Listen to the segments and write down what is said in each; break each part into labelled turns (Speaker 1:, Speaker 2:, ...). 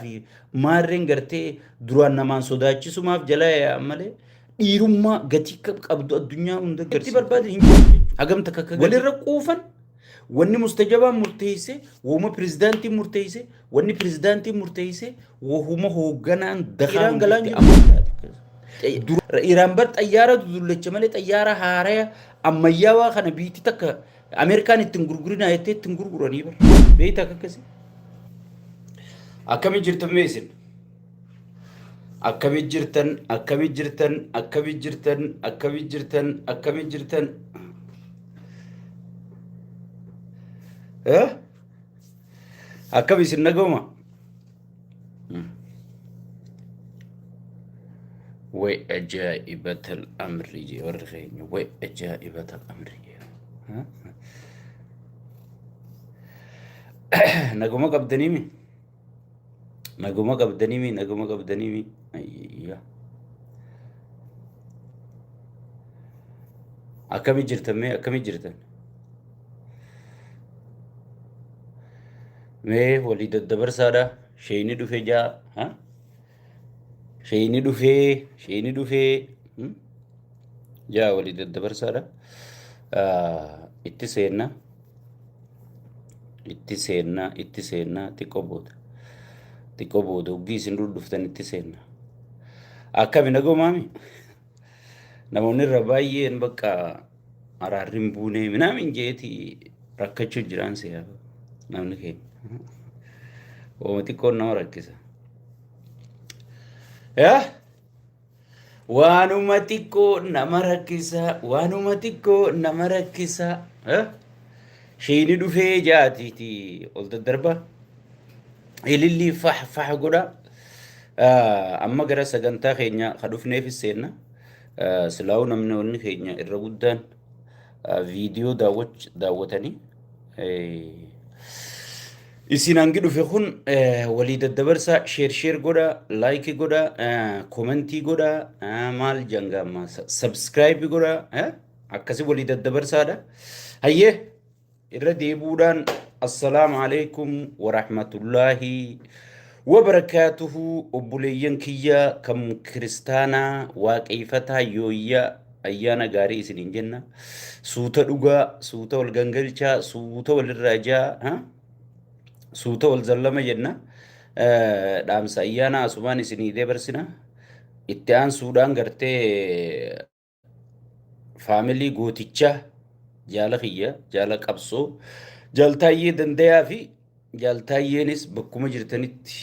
Speaker 1: fi maarreen gartee duraan namaan sodaachisumaaf jala yaa'an malee dhiirummaa gatii qabdu addunyaa hunda itti barbaade hin jiru jechuudha. Hagam takka akka walirra quufan wanni mustajabaan murteesse, wahuma pirezidaantiin murteesse, wanni pirezidaantiin murteesse, wahuma hoogganaan dakaa Iraan galaan jiru. Iraan bar xayyaara dudullacha malee xayyaara haaraya ammayyaawaa kana biitti takka Ameerikaan ittiin gurgurinaa jettee ittiin gurguranii bar. Beeyta akka akkasii. Akkami jirtan mee isin? Akkami jirtan? Akkami jirtan? Akkami jirtan? Akkami jirtan? Akkami jirtan? Eh? Akkami isin nagoma? Way ajaa'ibatal amri jee warri keenya way ajaa'ibatal amri jee. Naguma qabdaniimi? Naguma qabdaniimi? Naguma qabdaniimi? Ayya. Akkami jirtan mee akkami jirtan? Mee walii daddabarsaadha. Sheeyni dhufe jaa. Ha? Sheeyni dhufee, sheeyni dhufee. Hmm? Jaa walii daddabarsaadha. Ah, Itti seenna. Itti seenna, itti seenna. Xiqqoo booda. Xiqqoo booda hoggii isin dhuftan itti seenna. Akkami nagomaami? Namoonni irra baay'een bakka araarri hin buune minaamin jeeti rakkachuu jiraan si'a namni keenya. Ooma xiqqoon nama rakkisa. Yaa waanuma xiqqoo nama rakkisa waanuma xiqqoo nama rakkisa. Sheeyni dhufee jaatiiti ol daddarba. Ilillii fah fah godha. Amma gara sagantaa keenya ka dhufneefis seenna. Silaa'uu namni wanni keenya irra guddaan viidiyoo daawwatanii isin hangi dhufe kun walii daddabarsaa sheer sheer godha laayikii godha komentii godha maal janga amma sabskraayibii godha akkasi walii daddabarsaadha. Hayyee Irra deebi'uudhaan assalaamu alaikum warahmatullaahi wabarakaatuhu obboleeyyan kiyya kan kiristaanaa waaqeeffataa yooyya ayyaana gaarii isiniin jenna suuta dhugaa suuta wal gangalchaa suuta walirraa jaa suuta wal zallama jenna dhaamsa ayyaana asumaan isinii dabarsina itti aansuudhaan gartee faamilii gootichaa jaala kiyya jaala qabsoo jaal Taayyee Dandayaa fi jaal Taayyeenis bakkuma jirtanitti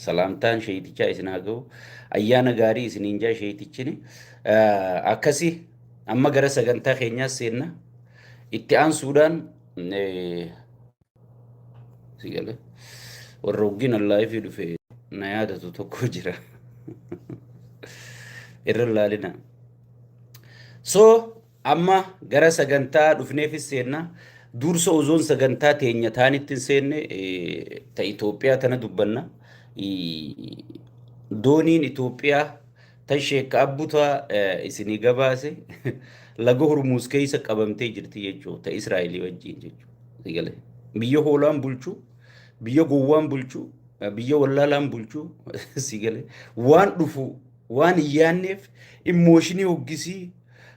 Speaker 1: salaamtaan sheeytichaa isin haa ga'u ayyaana gaarii isiniin jaa sheeytichini akkasi amma gara sagantaa keenyaas seenna itti aansuudhaan Si galee. Warra waggiin allaahifii dhufe na yaadatu tokko jira. Irra laalina. So amma gara sagantaa dhufneefis seenna. Dursa ozoon sagantaa teenya taanitti hin seenne ta Itoophiyaa tana dubbanna. Dooniin Itoophiyaa tan sheekka abbutaa isinii gabaase laga Hormuuz keessa qabamtee jirti jechuudha. Ta Israa'elii wajjin jechuudha. Sigale. Biyya hoolaan bulchu, biyya gowwaan bulchu, biyya wallaalaan bulchu sigale. Waan dhufu waan hin yaanneef immooshinii hoggisii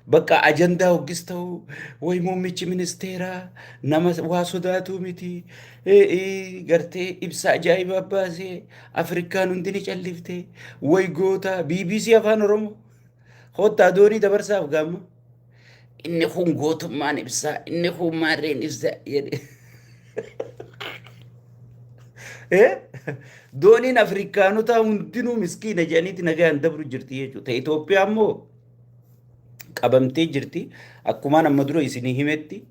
Speaker 1: bakka ajandaa hoggis ta'u way muummichi ministeeraa nama waa sodaatuu miti gartee ibsa ajaa'ibaa baasee Afrikaan hundi ni callifte way goota BBC afaan Oromoo kottaa doonii dabarsaaf gaamma. Inni kun gootummaan ibsaa, inni kun maarreen ibsa jedhe. Eh? Dooniin Afrikaanotaa hundinuu miskiina jedhaniiti nagaan dabru jirti jechuudha. Ta Itoophiyaa immoo qabamtee jirti. Akkumaan amma dura isinii himetti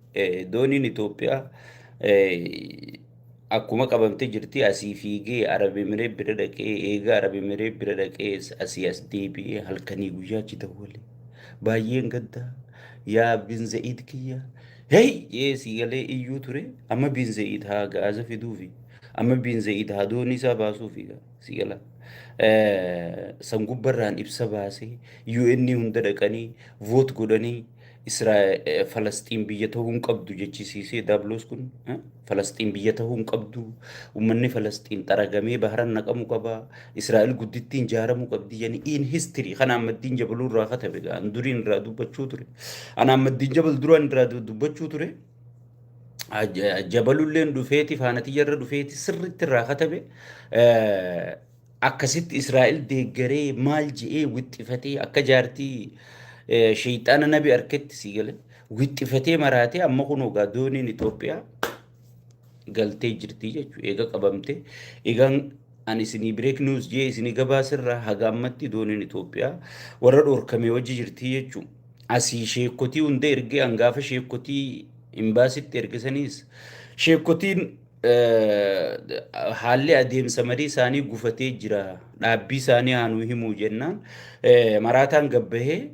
Speaker 1: dooniin Itoophiyaa akkuma qabamtee jirti asii fiigee Arab Emirate bira dhaqee eega Arab Emirate bira dhaqee asii as deebi'ee halkanii guyyaa achi dawwale. Baay'een gadda yaa bin Za'iid kiyya hey jee sii galee iyyuu ture amma bin Za'iid haa gaaza fiduufi amma bin Za'iid haa doonii isaa baasuufi si gala. San gubbarraan ibsa baasee UN hunda dhaqanii vote godhanii Falasxiin biyya ta'uu hin qabdu jechisiisee Daabloos kun. Falasxiin biyya ta'uu hin qabdu, uummanni Falasxiin xaragamee baharan naqamuu qaba, Israa'el guddittiin ijaaramuu qabdi jedhanii. In history kana Ahmaddiin Jabaluu irraa katabe gaa duriin irraa dubbachuu ture. Ana Ahmaddiin Jabal duraan irraa dubbachuu ture. Jabalulleen dhufeeti faana tiyyarra dhufeeti sirriitti irraa katabe. Akkasitti Israa'el deeggaree maal je'ee wixxifatee akka jaartii sheeyxaana nabi arketti sii gale wixxifatee maraatee. Amma kun ogaa dooniin Itoophiyaa galtee jirti jechuudha. Eega qabamte, eegaan ani isinii break news jee isinii gabaasirraa haga ammatti dooniin Itoophiyaa warra dhorkame wajji jirti jechuudha. Asii sheekotii hunda ergee hangaafa sheekotii imbaasitti ergisaniis sheekotiin haalli adeemsa marii isaanii gufatee jira, dhaabbii isaanii haanuu himuu jennaan maraataan gabbahee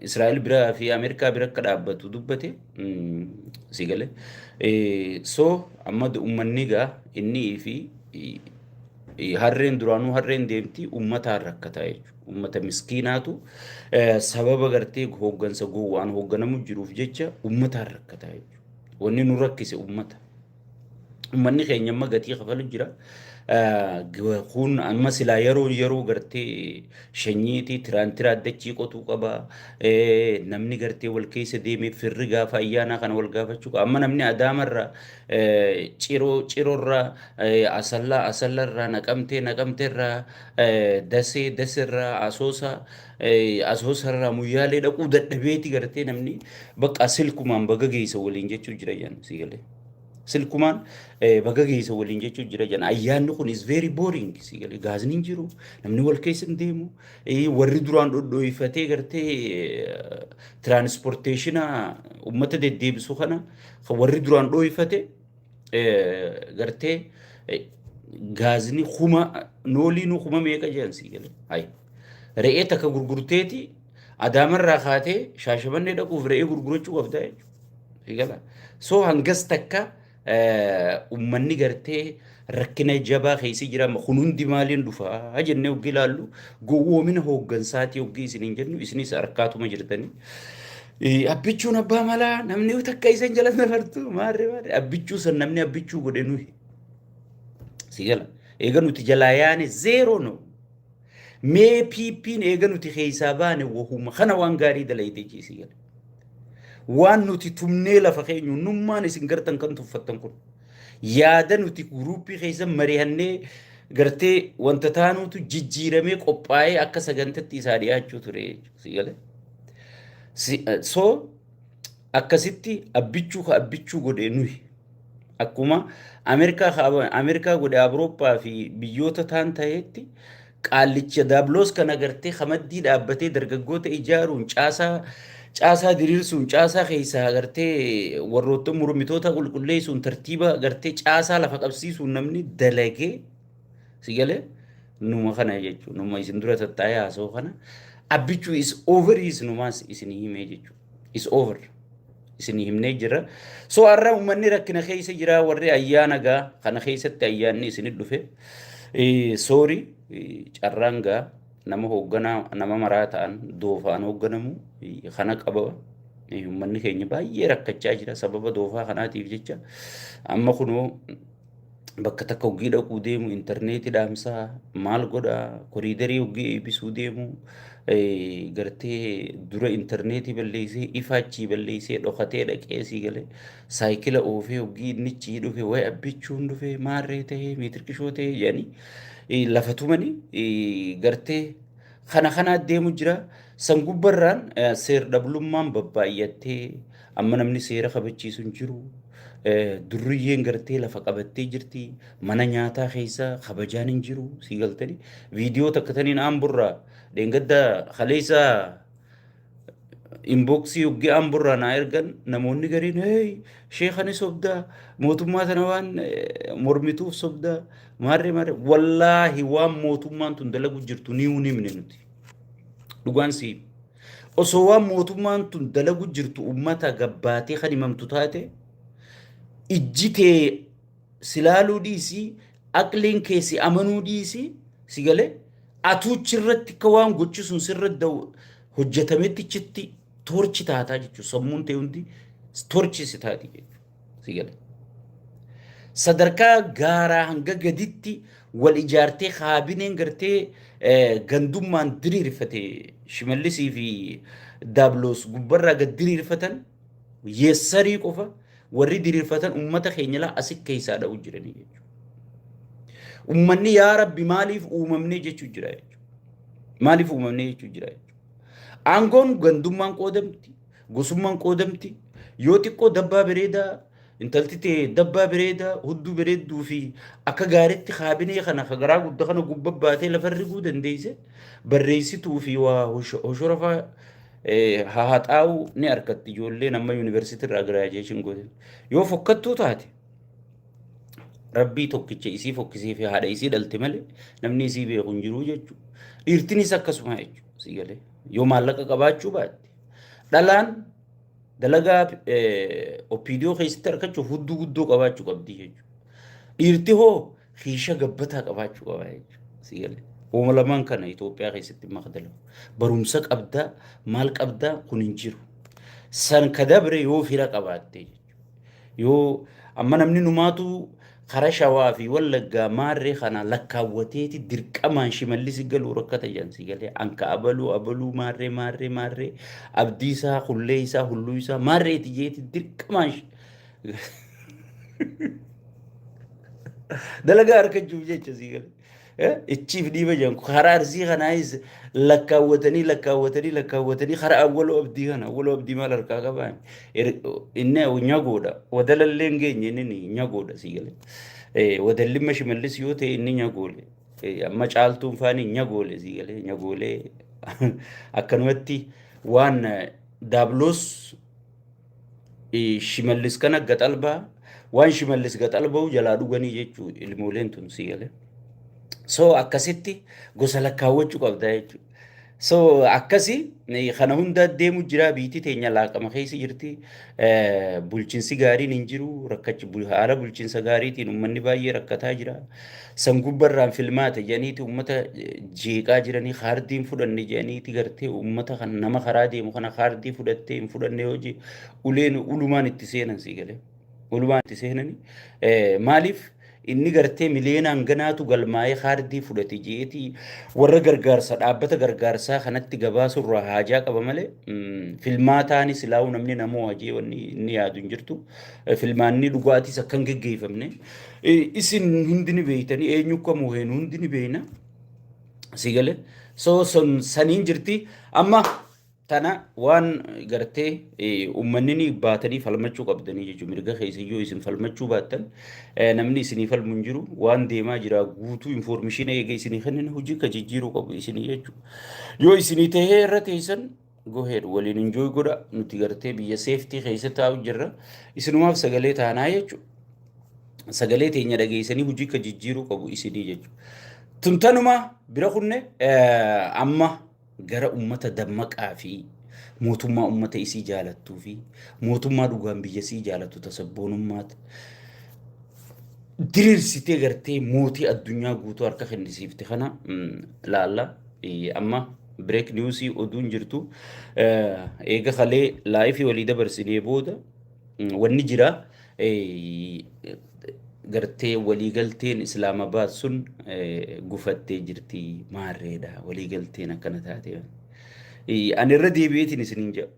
Speaker 1: Israa'el biraa fi Ameerikaa bira akka dhaabbatu dubbate si gale. So amma uummanni gaa innii fi harreen duraanuu harreen deemti uummataan rakkataa jechuudha. Uummata miskiinaatu sababa gartee hooggansa gowwaan hoogganamu jiruuf jecha uummataan rakkataa jechuudha. Wanni nu rakkise uummata. Uummanni keenya amma gatii kafalu jira. Kun amma silaa yeroo gartee shanyiitii tiraantiraa dachii qotuu qaba. Namni gartee wal keessa deemee firri gaafa ayyaanaa kana wal gaafachuu qaba. Amma namni Adaamarraa, Ciroo Ciroorraa, Asallaa Asallarraa, Naqamtee Naqamteerraa, Dasee Daseerraa, Asoosaa Asoosarraa Muyyaalee dhaquu dadhabeeti gartee namni bakka silkumaan baga geessa waliin jechuu jira jedhan si galee. Silkumaan baga geessa waliin jechuu jira jedhan. Ayyaanni kun is very boring si galee. Gaazni hin jiru, namni wal keessa hin deemu, warri duraan dhodhooyfatee gartee transportation uummata deddeebisu kana warri duraan dhooyfate gartee gaazni kuma nooliinuu kuma meeqa jedhan si galee. Hayi. Re'ee takka gurgurteeti Adaamarraa kaatee Shaashamannee dhaquuf re'ee gurgurachuu qabda jechuudha. Si gala. So hangas takka uummanni gartee rakkina jabaa keessa jira. Kun hundi maaliin dhufaa jennee hoggii ilaallu gowwoomina hooggansaatii hoggii isiniin jennu isinis harkaatuma jirtanii. Abbichuun abbaa malaa namni takka isan jala nafartu maarree maarree abbichuu san namni abbichuu godhe nuyi. Si gala. Eega nuti jalaa yaane zero no. Mee PP'n eega nuti keessaa baane wahuma kana waan gaarii dalayte jeesi gala. Waan nuti tumnee lafa keenyu nummaan isin gartan kan tuffattan kun. Yaada nuti guruuppii keessa mari'annee gartee wanta taanuutu jijjiiramee qophaa'ee akka sagantatti isaa dhiyaachuu ture jechuudha. Si galee? So akkasitti abbichuu ka abbichuu godhe nuyi. Akkuma Ameerikaa ka Ameerikaa godhe Awurooppaa fi biyyoota taan ta'etti qaallicha daabloos kana gartee kamaddii dhaabbatee dargaggoota ijaaruun, caasaa diriirsuun, caasaa keessaa gartee warroota mormitoota qulqulleessuun, tartiiba gartee caasaa lafa qabsiisuun namni dalagee si galee numa kana jechuudha. Numa isin dura tattaa'ee haasa'u kana abbichuu is over is numaas isin himee jechuudha. Is over. Isin himnee jira. So har'a uummanni rakkina keessa jira, warri ayyaana gaa kana keessatti ayyaanni isinit dhufe. Sorry, carraan gaa nama hoogganaa nama maraa ta'an doofaan hoogganamu kana qaba. Uummanni keenya baay'ee rakkachaa jira sababa doofaa kanaatiif jecha. Amma kunoo bakka takka hoggii dhaquu deemu intarneetii dhaamsaa maal godhaa, koriidarii hoggii eebbisuu deemu gartee dura intarneetii balleessee ifaachii balleessee dhokatee dhaqee sii galee saayikila oofee hoggii innichii dhufe wayi abbichuun dhufe maarree ta'ee miitirqishoo ta'ee jedhanii lafa tumanii gartee kana kanaa deemu jira. San gubbarraan seer dhablummaan babbaay'attee amma namni seera kabachiisu hin jiru. Durriyyeen gartee lafa qabattee jirti. Mana nyaataa keessa kabajaan hin jiru. Sii galtanii viidiyoo takka taniin aamburraa dheengadda kaleessa inbox hoggii aamburraa naa ergan namoonni gariin, "Hey, sheekani sobdaa, mootummaa tana waan mormituuf sobdaa," maarree maarree. Wallaahi waan mootummaan tun dalagu jirtu ni himne nuti. Dhugaan sii osoo waan mootummaan tun dalagu jirtu ummata gabbaatee kan himamtu taate ijji tee silaaluu dhiisii, aqliin kee si amanuu dhiisii, si galee atuuchi irratti akka waan gochi sun sirra hojjetametti chitti Torture taataa jechuudha. Sammuun ta'e hundi torture si taati jechuudha. Si gala. Sadarkaa gaaraa hanga gaditti wal ijaartee kaabineen gartee gandummaan diriirfate, Shimallisii fi Daabloos gubbarraa gad diriirfatan, yeessarii qofa warri diriirfatan ummata keenya laa asi keessaa dha'u jiranii jechuudha. Ummanni "Yaa Rabbi, maaliif uumamnee?" jechuu jira jechuudha. Maaliif uumamnee jechuu jira jechuudha. Aangoon gandummaan qoodamti, gosummaan qoodamti, yoo xiqqoo dabbaa bareedaa, intalti ta'e dabbaa bareedaa, hudduu bareedduu fi akka gaariitti kaabinee kana ka garaa guddaa kana gubba baatee lafa riguu dandeesse, barreessituu fi waa hoshora fa'aa haxaa'uu ni argatti ijoolleen amma yuunivarsiitii irraa graduation goote. Yoo fokkattuu taate, Rabbii tokkicha isii fokkisee fi haadha isii dhalte malee namni isii beeku hin jiru jechuudha. Dhiirtinis akkasuma jechuudha. Si galee yoo maallaqa qabaachuu baatte, dhalaan dalagaa OPDO keessatti argachuuf hudduu guddoo qabaachuu qabdi jechuudha. Dhiirti hoo kiisha gabbataa qabaachuu qaba jechuudha. Si galee. Uuma lamaan kana Itoophiyaa keessatti makdalamu. Barumsa qabdaa, maal qabdaa, kun hin jiru. San ka dabre yoo fira qabaatte jechuudha. Yoo amma namni numaatu kara Shawaa fi Wallaggaa maarree kana lakkaawwateeti dirqamaan Shimallisi galuu rakkata jedhan. Si galee, anka abaluu abaluu maarree maarree maarree Abdiisaa hullee isaa hulluu isaa maarreeti jeeti dirqamaan dalagaa argachuuf jecha, si galee. Ichiif dhiiba jedhan. Karaa Arsii kanaayis lakkaawwatanii lakkaawwatanii lakkaawwatanii karaa Awwaloo Abdii kana. Awwaloo Abdii maal harkaa qabaan? Inni nyagoodha, wadalallee hin geenye, inni nyagoodha, si galee. Wadallimma Shimallis yoo ta'e, inni nyagoole. Amma Caaltuun faani nyagoole, si galee, nyagoolee akkanumatti waan Daabloos Shimallis kana gaxalbaa, waan Shimallis gaxalba'u jalaa dhuganii jechuu ilmooleen tun, si galee. So akkasitti gosa lakkaawwachuu qabda jechuudha. So akkasi kana hunda deemu jira. Biitii teenya laaqama keessa jirti. Bulchiinsi gaariin hin jiru. Rakkachi haala bulchiinsa gaariitiin uummanni baay'ee rakkataa jira. San gubbarraan filmaata jedhaniiti uummata jeeqaa jiranii, kaardiin fudhanne jedhaniiti gartee uummata kan nama karaa deemu kana kaardii fudhattee hin fudhanne yoo jee uleen ulumaan itti seenan, si galee. Ulumaan itti seenani. Maaliif inni gartee miliyeenaan ganaatu galmaa'ee kaardii fudhate jeetii warra gargaarsa, dhaabbata gargaarsaa kanatti gabaasurraa haajaa qaba malee, filmaataanis silaa'uu namni namoo hajee wanni inni yaadu hin jirtu. Filmaanni dhugaatis akka hin geggeeffamne isin hundi ni beeytanii, eenyu akka mooheen hundi ni beeyna. Si galee, so sun saniin jirti. Amma tana waan gartee uummanni ni baatanii falmachuu qabdanii jechuudha. Mirga keessa yoo isin falmachuu baattan, namni isinii falmu hin jiru. Waan deemaa jira guutuu information eega isinii kennan, hojii ka jijjiiruu qabu isinii jechuudha. Yoo isinii tahee irra teessan, go ahead, waliin enjoy godha. Nuti gartee biyya safety keessa taa'u jirra. Isinumaaf sagalee taanaa jechuudha. Sagalee teenya dhageessanii hojii ka jijjiiruu qabu isinii jechuudha. Tuntanuma bira kunne. Amma gara ummata dammaqaa fi mootummaa ummata isii jaalattuu fi mootummaa dhugaan biyya isii jaalattu, tasabboonummaat diriirsitee gartee mootii addunyaa guutuu harka kennisiifte kana laalla. Amma break newsii oduun jirtu, eega kalee live walii dabarsinee booda, wanni jira gartee waliigalteen Islaamabaad sun gufattee jirti, maarreedha waliigalteen akkana taate. Ani irra deebi'eetiin isiniin jedha.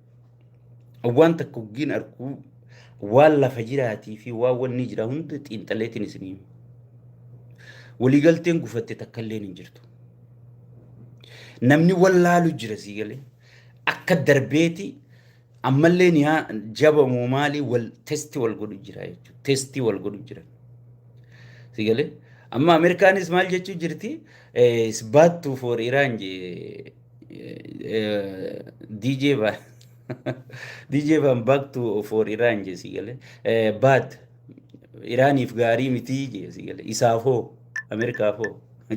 Speaker 1: Waan takka hoggiin arguu, waan lafa jiraatii fi waan wanni jira hunda xiinxaleetiin isinii hima. Waliigalteen gufatte takka illeen hin jirtu. Namni wallaalu jira, sii galee. Akka darbeeti ammallee ni haa jabamu maalii wal test wal godhu jira jechuudha. Test wal godhu jira. Si galee, amma Ameerikaanis maal jechuu jirti? Bad to for Iran je DJ ba DJ ban back to for Iran je, si galee, bad Iraaniif gaarii mitii je, si galee. Isaaf hoo, Ameerikaaf hoo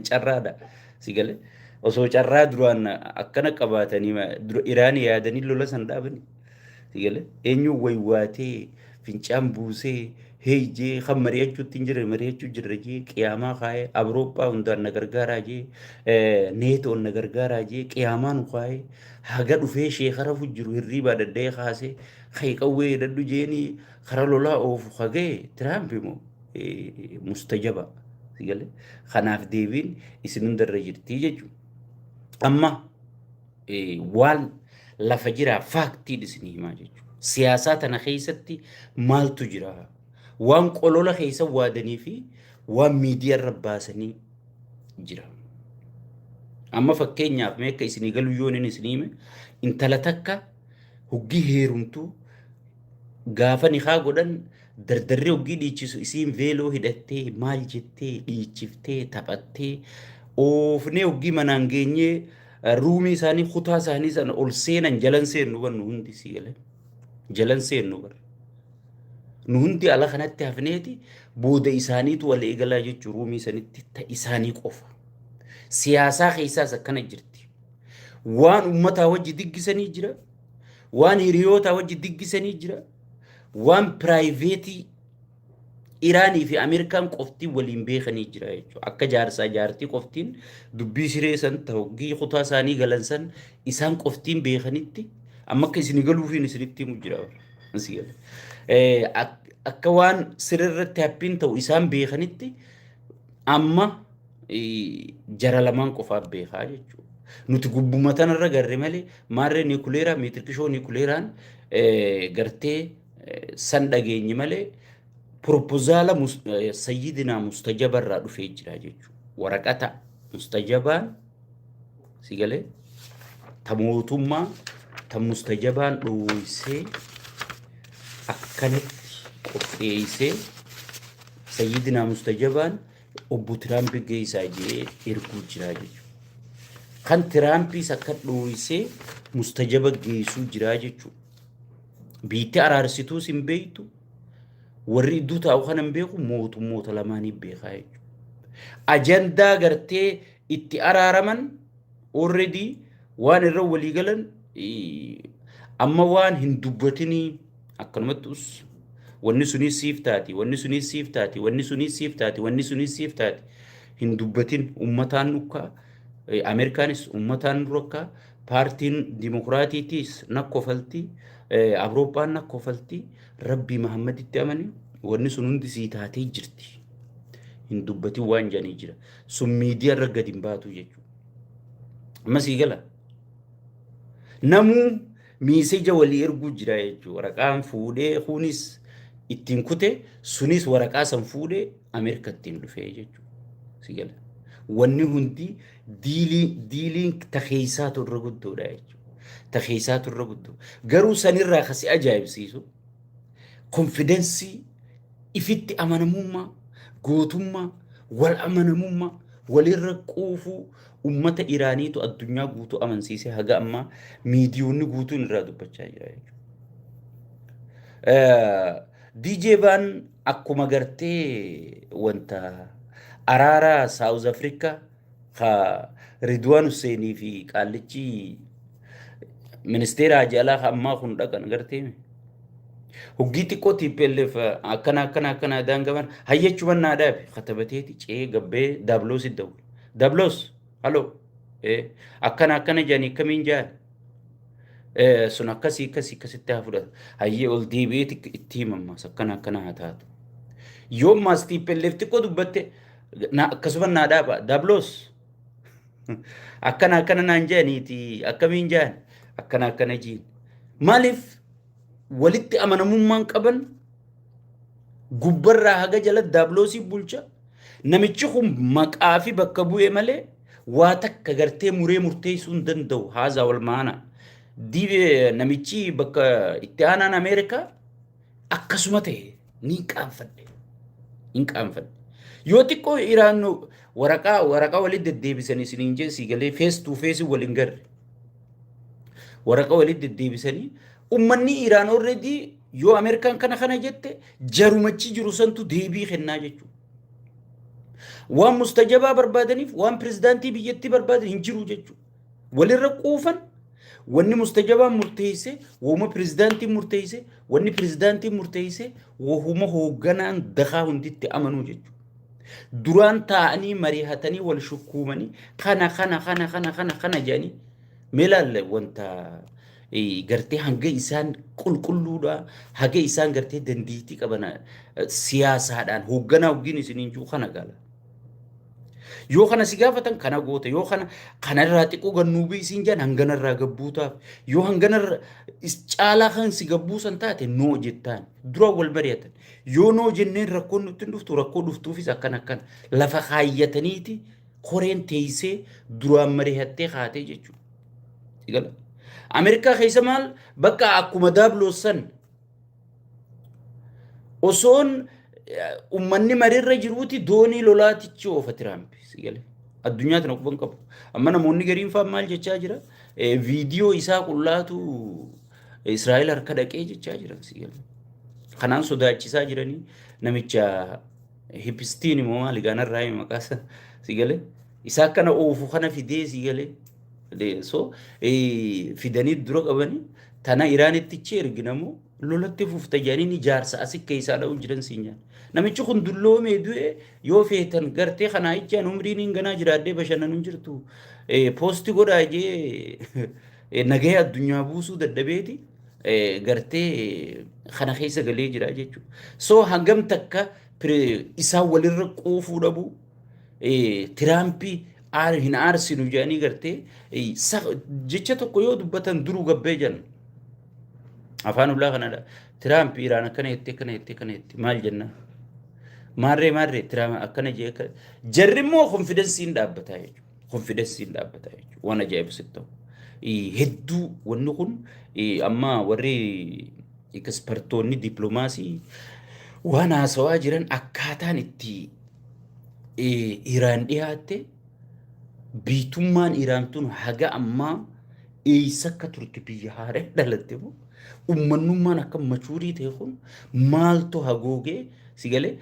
Speaker 1: carraadha, si galee. Osoo carraa duraan akkana qabaatanii Iraanii yaadanii lola san dhaabani, si galee, eenyu waywaatee fincaan buusee Hey jee kan mari'achuutti hin jirre mari'achuu jirra jee qiyaamaa kaa'ee Awurooppaa hundaan na gargaaraa jee neetoon na gargaaraa jee qiyaamaa nu kaa'ee haga dhufee sheeka rafu jiru hirriibaa dadda'ee kaasee kai qawwee hidhadhu jeeni kara lolaa oofu haga'e Tiraampi moo mustajaba si galee kanaaf deebiin isin hundarra jirti jechuudha. Amma waan lafa jiraa faaktiin isinii himaa jechuudha. Siyaasaa tana keessatti maaltu jira? Waan qolola keessa waadanii fi waan miidiyaa irra baasanii jira. Amma fakkeenyaaf mee akka isinii galu yoon inni isinii hime intala takka hoggii heerumtuu gaafa nikaa godhan dardarri hoggii dhiichisu isiin veeloo hidhattee maal jettee dhiichiftee taphattee oofnee hoggii manaan geenyee ruumii isaanii kutaa isaanii sana ol seenan jalan seennu bar nu hundi si galee jalan seennu bar nu hundi ala kanatti hafneeti booda isaaniitu wal eegalaa jechuu ruumii sanitti ta isaanii qofa siyaasaa keessaas akkana jirti waan ummataa wajji diggisanii jira waan hiriyootaa wajji diggisanii jira waan piraayiveetii Iraanii fi Ameerikaan qoftiin waliin beekanii jira jechuudha. Akka jaarsaa jaartii qoftiin dubbii siree san ta'uggii kutaa isaanii galan san isaan qoftiin beekanitti amma akka isin galuufiin isinitti himu jira. Asii gala. Akka waan siree irratti happiin ta'u isaan beekanitti amma jara lamaan qofaaf beekaa jechuudha. Nuti gubbuma tanarra garre malee maarree niikuleeraa meetirkishoo niikuleeraan gartee san dhageenye malee propozaala sayyidinaa mustajabarraa dhufee jira jechuudha. Waraqata mustajabaan si galee ta mootummaa ta mustajabaan dhoweessee akkanatti qopheessee sayyidinaa mustajabaan obbo Tiraampi geessaa jee erguu jira jechuudha. Kan Tiraampiis akka dhoweessee mustajaba geessuu jira jechuudha. Biitti araarsituus hin beektu. Warri iddoo taa'u kana hin beeku mootummoota lamaanii beekaa jechuudha. Ajandaa gartee itti araaraman already waan irra walii galan amma waan hin dubbatinii akkanumatti us wanni sunis siif taati wanni sunis siif taati wanni sunis siif taati wanni sunis siif taati hin dubbatin ummataan nukkaa Ameerikaanis ummataan nurrakkaa paartiin dimokiraatiitiis na kofalti Awurooppaan na kofalti Rabbii Mahammaditti amani wanni sun hundi sii taatee jirti hin dubbatin waan jedhanii jira sun miidiyaa irra gadi hin baatu jechuudha. Amma sii gala namuu miiseja walii erguu jira jechuudha. Waraqaan fuudhee kunis ittiin kute sunis waraqaa san fuudhee Ameerika ittiin dhufee jechuudha. Si gala. Wanni hundi diilii diiliin takeessaatu irra guddoodha jechuudha. Takeessaatu irra guddoo. Garuu sanirraa kasi ajaa'ibsiisu konfidensii ifitti amanamummaa gootummaa wal amanamummaa walirra quufuu ummata Iraaniitu addunyaa guutuu amansiisee haga ammaa miidiyoonni guutuun irraa dubbachaa jira jechuudha. DJ Van akkuma gartee wanta araara Saawuz Afrikaa ka Ridwaan Husseenii fi qaallichi ministeera Haji Alaa ka ammaa kun dhaqan gartee hoggii xiqqoo TPLF akkana akkana akkana daangaman hayyachuman naa dhaabe katabateeti ce'ee gabbee daabloos dawwale. Dabloos haloo akkana akkana jedhanii akkamiin jedhan sun akkasii akkasii akkasitti haa fudhatu. Hayyee ol deebi'eeti itti himammaas akkana akkana haa taatu. Yoo ammaas TPLF xiqqoo dubbatte akkasuma naa dhaaba dabloos akkana akkana naan jedhaniiti akkamiin jedhan akkana akkana jiin. Maaliif walitti amanamummaan qaban gubbarraa haga jala daabloosii bulcha. Namichi kun maqaa fi bakka bu'e malee waa takka gartee muree murteessuu hin danda'u haazaa wal maana. Diibee namichi bakka itti aanaan Ameerikaa akkasuma ta'e ni qaanfadhe. Hin qaanfadhe. Yoo xiqqoo Iraan waraqaa waraqaa walitti deddeebisanii isiniin jee sii galee face to face wal hin garre. Waraqaa walitti deddeebisanii ummanni Iraan already yoo Ameerikaan kana kana jette jarumachi jiru santu deebii kennaa jechuudha. Waan mustajabaa barbaadaniif waan pirezidaantii biyyattii barbaadan hin jiru jechuudha. Walirra quufan Wanni mustajabaan murteesse, wahuma pirezidaantiin murteesse, wanni pirezidaantiin murteesse, wahuma hoogganaan dakaa hunditti amanuu jechuudha. Duraan taa'anii mari'atanii wal shukkuumanii kana kana kana kana kana kana jedhanii mee ilaalle wanta gartee hanga isaan qulqulluudha, haga isaan gartee dandeettii qaban siyaasaadhaan hoogganaa hoggin isiniin jiru kana gala. Yoo kana si gaafatan kana goota, yoo kana kanarraa xiqqoo gannuubii isiin jedhan hanganarraa gabbuutaaf, yoo hanganarra caalaa kan si gabbuusan taate noo jettaan dura wal mari'atan. Yoo noo jenneen rakkoon nutti hin dhuftu, rakkoo dhuftuufis akkana akkana lafa kaayyataniiti koreen teessee duraan mari'attee kaatee jechuudha. Sigala. Ameerikaa keessa maal bakka akkuma daabloos san osoon ummanni mariirra jiruuti doonii lolaatichi oofa Tiraamp sigale. Addunyaa tana quban qabu. Amma namoonni gariin fa'aa maal jechaa jira? Viidiyoo isaa qullaatu Israa'el harka dhaqee jechaa jiran sigale. Kanaan sodaachisaa jiranii namicha Hippistiin immoo maali gaanarraa himi maqaa isaa sigale. Isaa akkana oofu kana fidee sigale. So fidanii dura qabanii tana Iraanitti ichi erginamoo lolatti fufta jedhanii ni jaarsa asi keessaa dha'u jiran siin jedhan. Namichi kun dulloomee du'e yoo feetan gartee kanaa ijaan umriin hin ganaa jiraadhee bashannanu hin jirtu. Poosti godhaa jee nagaya addunyaa buusuu dadhabeeti gartee kana keessa galee jira jechuudha. So hangam takka isaan walirra quufuu dhabuu Tiraampii hin aarsinu jedhanii gartee jecha tokko yoo dubbatan duruu gabbee jedhan. Afaan ulaa kanadha. Tiraamp Iraan akkana jettee akkana jettee akkana jettee maal jenna? Maarree maarree Tiraamp akkana jee akkana. Jarri immoo konfidensiin dhaabbataa jechuudha. Konfidensiin dhaabbataa jechuudha. Waan ajaa'ibu sitti ta'u. Hedduu wanni kun amma warri ekspertoonni dippiloomaasii waan haasawaa jiran akkaataan itti Iraan dhiyaatte biitummaan Iraan tun haga ammaa eessa akka turte biyya haaraa dhalatte moo ummannummaan akka machuurii ta'e kun maaltu hagoogee si galee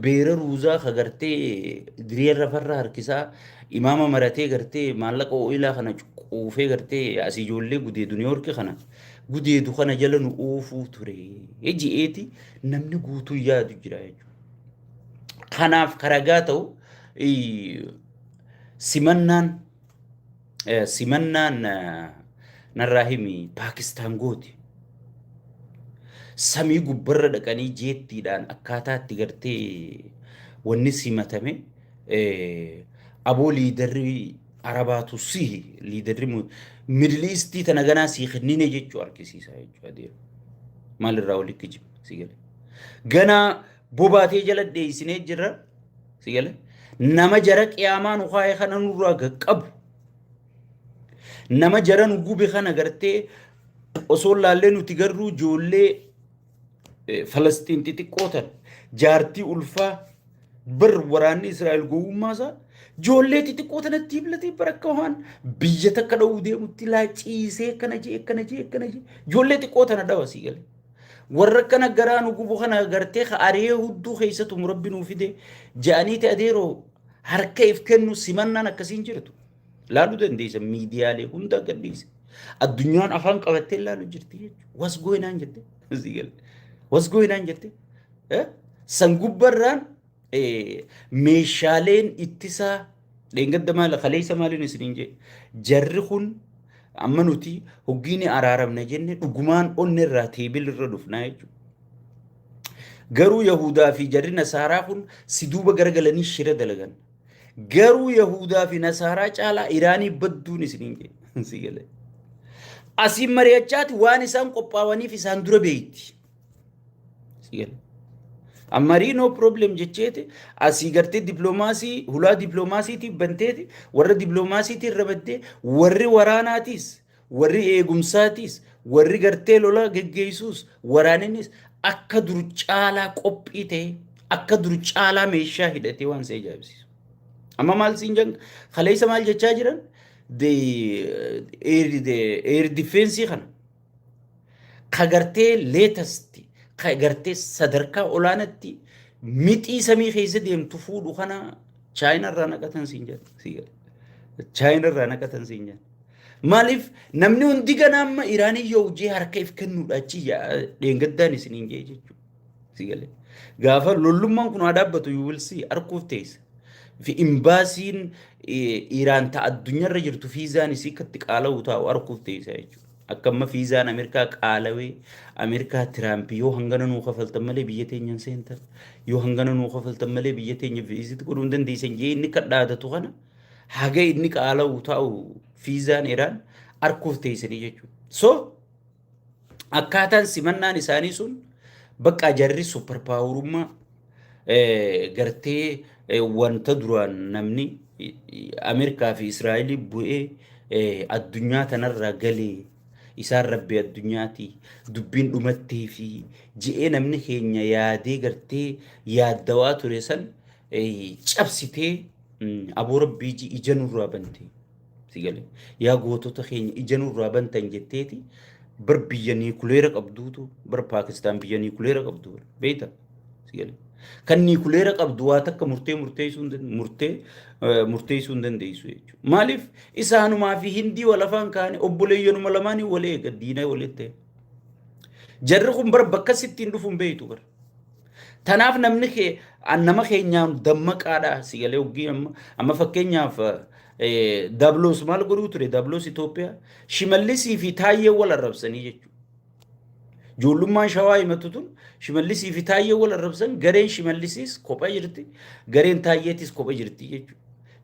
Speaker 1: beera ruuzaa ka gartee diriirra farra harkisaa imaama maratee gartee maallaqa ooyilaa kana quufee gartee asii ijoollee gudeedu Niiwoorki kana gudeedu kana jala nu oofuu ture ji'eeti namni guutuu yaadu jira jechuudha. Kanaaf karagaa ta'u simannaan simannaan narraa himi Paakistaan gooti. Samii gubbarra dhaqanii jeettiidhaan akkaataa itti gartee wanni simatame aboo liidarri Arabaatu sihi liidarri Middle Eastii tana ganaa sii kennine jechuu argisiisa jechuudha adeemu. Maalirraa walitti kijiba si gale. Ganaa bobaatee jala dheessinee jirra si gale. Nama jara qiyaamaa nu kaa'e kana nurraa gaqqabu. Nama jara nu gube kana gartee osoo laallee nuti garuu ijoollee Falasxiin xixiqqoo tan jaartii ulfaa bar waraanni Israa'el gowwummaa isaa ijoollee xixiqqoo tanatti hiblatee bara akka waan biyya takka dha'uu deemutti laa ciisee akkana jee akkana jee akkana jee ijoollee xiqqoo tana dhawa sii galee. Warra akkana garaa nu gubu kana gartee ka ari'ee hudduu keessatu rabbi nuu fide ja'aniiti adeeroo harka if kennu simannaan akkasiin jirtu. Laaluu dandeessa miidiyaalee hunda gadhiise. Addunyaan afaan qabattee laalu jirti jechuudha. Was going on jette. Sii galee. Was going on jette. San gubbarraan meeshaaleen ittisaa dheengadda maal kaleessa maaliin isiniin jee jarri kun amma nuti hoggiini araaramna jenne dhugumaan onni irraa teebil irra dhufnaa jechuudha. Garuu Yahudaa fi jarri Nasaaraa kun si duuba garagalanii shira dalagan. Garuu Yahudaa fi Nasaaraa caalaa Iraanii badduun isiniin jee. Si galee. Asiin mari'achaati waan isaan qophaawaniif isaan dura beekti. Si galee. Ammarii no problem jecheeti asii gartee dippiloomaasii hulaa dippiloomaasiitiif banteeti warra dippiloomaasiitiin rabaddee warri waraanaatiis warri eegumsaatiis warri gartee lola geggeessuus waraaninnis akka dur caalaa qophii ta'e akka dur caalaa meeshaa hidhatee waan si ajaa'ibsiisu. Amma maal siin jan kaleessa maal jechaa jiran air defense kana ka gartee latest ka gartee sadarkaa olaanatti mixii samii keessa deemtu fuudhu kana Chaayina irraa naqatan siin jedha. Chaayina irraa naqatan siin jedha. Maaliif namni hundi gana amma Iraanii yoo hojii harka if kennuudha achi dheengaddaan isiniin jee jechuudha. Si galee. Gaafa lollummaan kun haa dhaabbatu, you will see, arguuf teessa. Fi imbaasiin Iraan ta addunyaarra jirtu fiizaan isii akkatti qaala'u taa'u arguuf teessa jechuudha. Akka amma fiizaan Ameerikaa qaalawee, Ameerikaa Tiraamp yoo hangana nuu kafaltan malee biyya teenya hin seentan, yoo hangana nuu kafaltan malee biyya teenya visit godhuu hin dandeessan jee inni kan dhaadatu kana haga inni qaala'u taa'u fiizaan Iraan arguuf teessanii jechuudha. So akkaataan simannaan isaanii sun bakka jarri super powerummaa gartee wanta duraan namni Ameerikaa fi Israa'elii bu'ee addunyaa tanarraa galee isaan rabbi addunyaati dubbiin dhumattee fi je'ee namni keenya yaadee gartee yaaddawaa ture san cabsitee aboo rabbii ija nurraa bante. Si galee yaa gootota keenya ija nurraa bantan jetteeti bar biyya niikuleera qabduutu bar Paakistaan biyya niikuleera qabdu beekta. Si galee kan niikuleera qabdu waa takka murtee murteessuu hin murtee murteessuu hin dandeessu jechuudha. Maaliif isaanumaa fi Hindii wal afaan kaane obboleeyyanuma lamaanii wal eega diina walitti ta'e. Jarri kun bar bakka sittiin dhufu hin beektu bar. Tanaaf namni kee nama keenyaan dammaqaadha si galee hoggii amma fakkeenyaaf Dabloos maal godhuu ture Dabloos Itoophiyaa Shimallisii fi Taayyee wal arrabsanii jechuudha. Ijoollummaan Shawaa himatu tun Shimallisii fi Taayyee wal arrabsan, gareen Shimallisiis kopha jirti, gareen Taayyeetis kopha jirti jechuudha.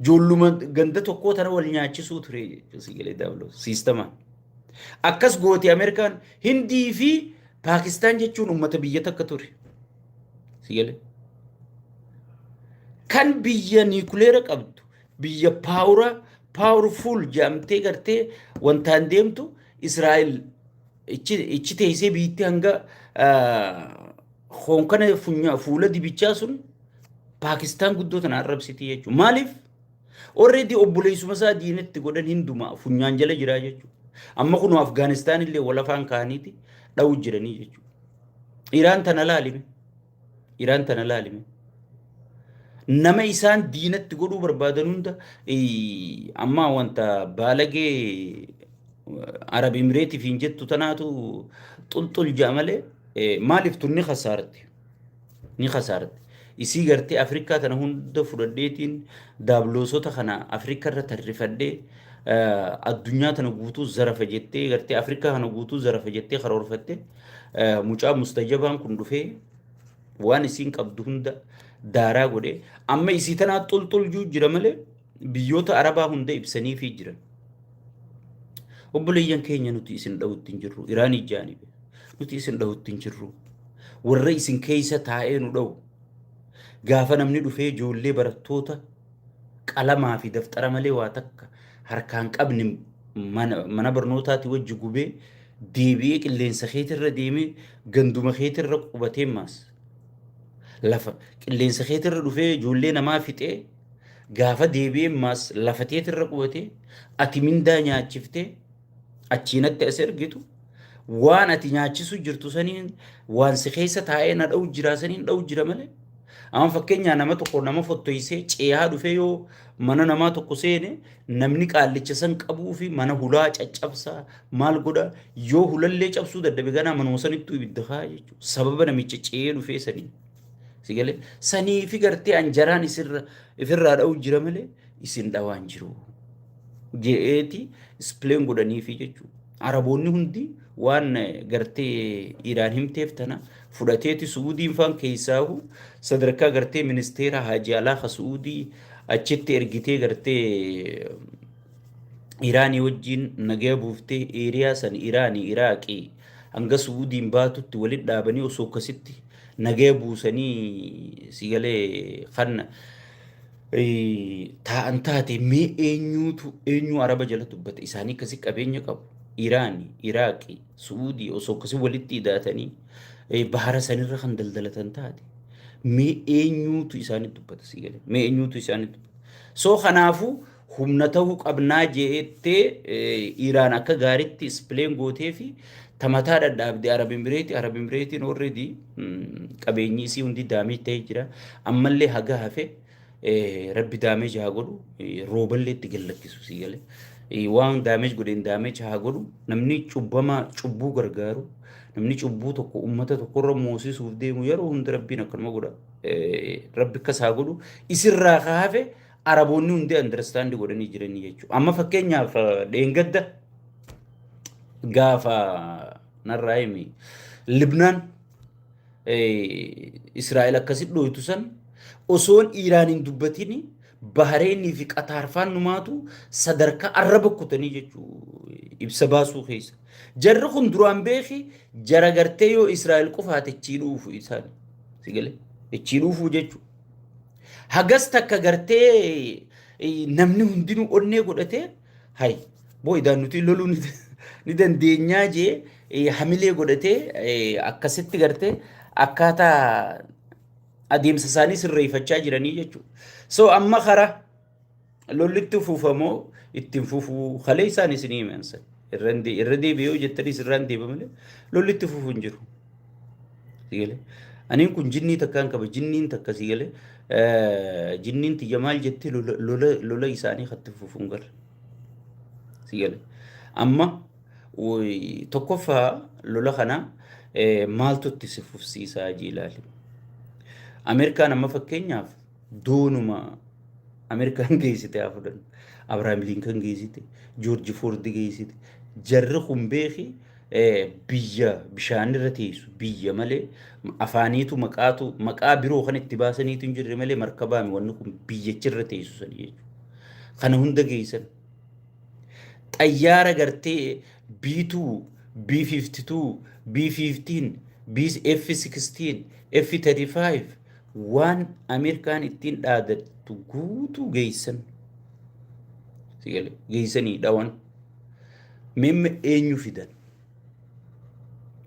Speaker 1: Ijoolluma ganda tokkoo tana wal nyaachisuu ture jechuudha si galee Dabloos siistamaan. Akkas gooti Ameerikaan Hindii fi Paakistaan jechuun uummata biyya takka ture. Si galee. Kan biyya niikuleera qabdu, biyya power powerful jedhamtee gartee wantaan deemtu Israa'el ichi teessee biitti hanga hoonkana fuula dibichaa sun Paakistaan guddoo tana arrabsiti jechuudha. Maaliif? Already obboleessuma isaa diinatti godhan hinduma funyaan jala jiraa jechuudha. Amma kunoo Afgaanistaan illee wal afaan kaaniiti dha'u jiranii jechuudha. Iraan tana laalime. Iraan tana laalime. Nama isaan diinatti godhuu barbaadan hunda amma wanta baalagee Arab Imireetiif hin jettu tanaatu xulxul ja'a malee maaliif tun ni kasaarti. Ni kasaarti. Isii gartee Afrikaa tana hunda fudhadheetiin daabloosota kana Afrikaa irra tarrifadhee addunyaa tana guutuu zarafa jettee gartee Afrikaa kana guutuu zarafa jettee karoorfatte mucaa mustajabaan kun dhufee waan isiin qabdu hunda daaraa godhee amma isii tanaa xulxul juu jira malee biyyoota Arabaa hunda ibsaniifii jiran. Obboleeyyan keenya, nuti isin dha'utti hin jirru. Iraan ijaani nuti isin dha'utti hin jirru. Warra isin keessa taa'ee nu dha'u. Gaafa namni dhufee ijoollee barattoota qalamaa fi daftara malee waa takka harkaan qabne mana barnootaati wajji gubee deebi'ee qilleensa keetirra deemee ganduma keetirra qubatee maas lafa qilleensa keetirra dhufee ijoollee namaa fixee gaafa deebi'ee maas lafa teetirra qubatee ati mindaa nyaachiftee achiinatti as ergitu waan ati nyaachisu jirtu saniin waan si keessa taa'ee na dha'u jira saniin dha'u jira malee. Amma fakkeenyaa nama tokko nama fottoysee ceehaa dhufee yoo mana namaa tokko seene namni qaallicha san qabuu fi mana hulaa caccabsaa maal godha yoo hulallee cabsuu dadhabe ganaa manuma sanittuu ibidda kaa jechuudha. Sababa namicha ce'ee dhufee sanii. Si galee sanii fi gartee anjaraan isirra ifirraa dha'u jira malee isin dhawaan jiru. Je'eeti explain godhaniifi jechuudha. Araboonni hundi waan gartee Iraan himteef tana fudhateeti Su'uudiin faan keessaahu sadarkaa gartee ministeera haajii alaa ka Su'uudii achitti ergitee gartee Iraanii wajjin nagaya buuftee eeriyaa san Iraanii Iraaqii hanga Su'uudiin baatutti walitti dhaabanii osoo akkasitti nagaya buusanii si galee kan taa'an taate mee eenyuutu eenyuu Araba jala dubbata? Isaanii akkasi qabeenya qabu. Iraanii, Iraaqii, Su'uudii osoo akkasi walitti hidhaatanii bahara sanirra kan daldalatan taate mee eenyuutu isaanitti dubbata? Si galee mee eenyuutu isaanitti dubbata? So kanaafuu humna ta'uu qabnaa jettee Iraan akka gaariitti explain gootee fi tamataa dhadhaabde Arab Emireeti. Arab Emireetiin already qabeenyi isii hundi damage ta'ee jira. Ammallee haga hafe rabbi damage haa godhu, rooballee itti gallakkisu si galee. Waan damage godheen damage haa godhu. Namni cubbamaa cubbuu gargaaru, namni cubbuu tokko ummata tokkorra moosisuuf deemu yeroo hunda Rabbiin akkanuma godha. Rabbi akkas haa godhu. Isirraa ka hafe Araboonni hundi understand godhanii jiranii jechuudha. Amma fakkeenyaaf dheengadda gaafa narraa himi Libnaan Israa'el akkasitti dhooytu san osoon Iiraan hin dubbatini Bahareenii fi Qataar faan numaatu sadarkaa arraba kutanii jechuu ibsa baasuu keessa. Jarri kun duraan beeki jara gartee yoo Israa'el qofaate ichii dhuufu isaan. Si galee? Ichii dhuufuu jechuu. Hagas takka gartee namni hundinuu onnee godhatee hay boo idaan nuti loluu ni dandeenyaa jee hamilee godhatee akkasitti gartee akkaataa adeemsa isaanii sirreeffachaa jiranii jechuudha. So amma karaa lollitti fufamoo ittiin fufuu kalee isaan isinii himansan. Irra deebi'ee yoo jettanis irraan deebi'a malee lollitti fufuu hin jiru. Sigalee. Aniin kun jinnii takkaan qaba. Jinniin takka sigalee. Jinniin tiyya maal jetti lola isaanii katti fufuun gara. Sigalee. Amma tokkoffaa lola kana maaltu itti si fufsiisaa jee ilaali. Ameerikaan amma fakkeenyaaf doonuma Ameerikaan geessite haa fudhannu. Abrahaam Linkan geessite, Joorji Foordi geessite. Jarri kun beeki biyya bishaanirra teessu biyya malee afaaniitu maqaatu maqaa biroo kan itti baasaniitu hin jirre malee markabaami wanni kun biyyachirra teessu sani jechuudha. Kana hunda geessan. Xayyaara gartee B2, B52, B15, F16, F35 waan Ameerikaan ittiin dhaadattu guutuu geessan. Geessanii dhawan. Meemma eenyu fidan?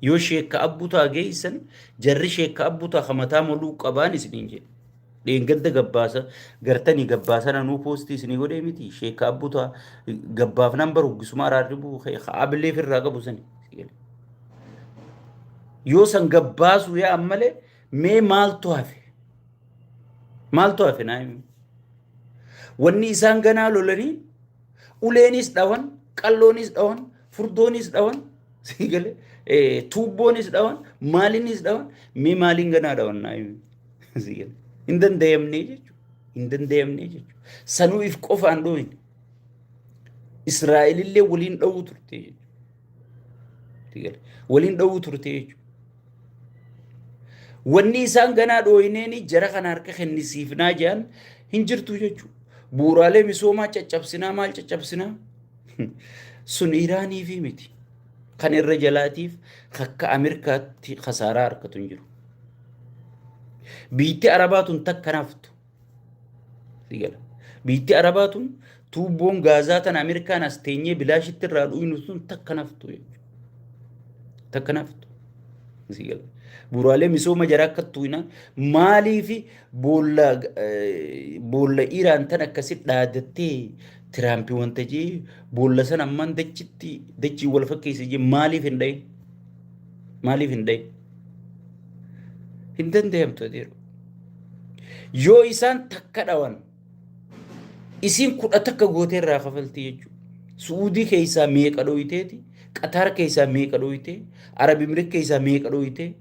Speaker 1: Yoo sheekka abbutaa geessan jarri sheekka abbutaa ka mataa moluu qabaan isiniin jedhe. Dheengadda gabbaasa gartanii gabbaasa nanuu poostii isinii godhee miti sheekka abbutaa gabbaafnaan baru gisuma araarri bu'u ka abilee firraa qabu sani. Yoo san gabbaasuu yaa'an malee mee maaltu hafe? Maaltu hafe naa himi? Wanni isaan ganaa lolanii uleenis dhawan, qalloonis dhawan, furdoonis dhawan, sii galee tuubboonis dhawan, maaliinis dhawan, mee maaliin ganaa dhawan naa himi? Sii galee hin danda'amnee jechuudha. Hin danda'amnee jechuudha. Sanuu if qofaan dhoohin. Israa'elillee waliin dha'uu turte jechuudha. Sii galee waliin dha'uu turte jechuudha. Wanni isaan ganaa dhooyineeni jara kana harka kennisiifnaa jedhan hin jirtu jechuudha. Bu'uuraalee misoomaa caccabsinaa maal caccabsinaa? Sun Iraaniifi miti. Kan irra jalaatiif akka Ameerikaatti kasaaraa harkatu hin jiru. Biitti Arabaa tun takka naftu. Biitti Arabaa tun tuubboon gaazaa tan Ameerikaan as teenyee bilaashitti irraa dhuynu sun takka naftu jechuudha. Takka naftu. Bu'uuraalee misooma jaraa akka tuqnaan maaliifi boolla boolla Iraan tan akkasi dhaadattee Tiraampi wanta jee boolla san ammaan dachitti dachii wal fakkeessa jee maaliif hin dhayin? Maaliif hin dhayin? Hin danda'amtu adeero. Yoo isaan takka dhawan isiin 11 gootee irraa kafalti jechuudha. Su'uudii keessaa meeqa dhoyiteeti? Qataar keessaa meeqa dhoyitee? Arab Imireet keessaa meeqa dhoyitee?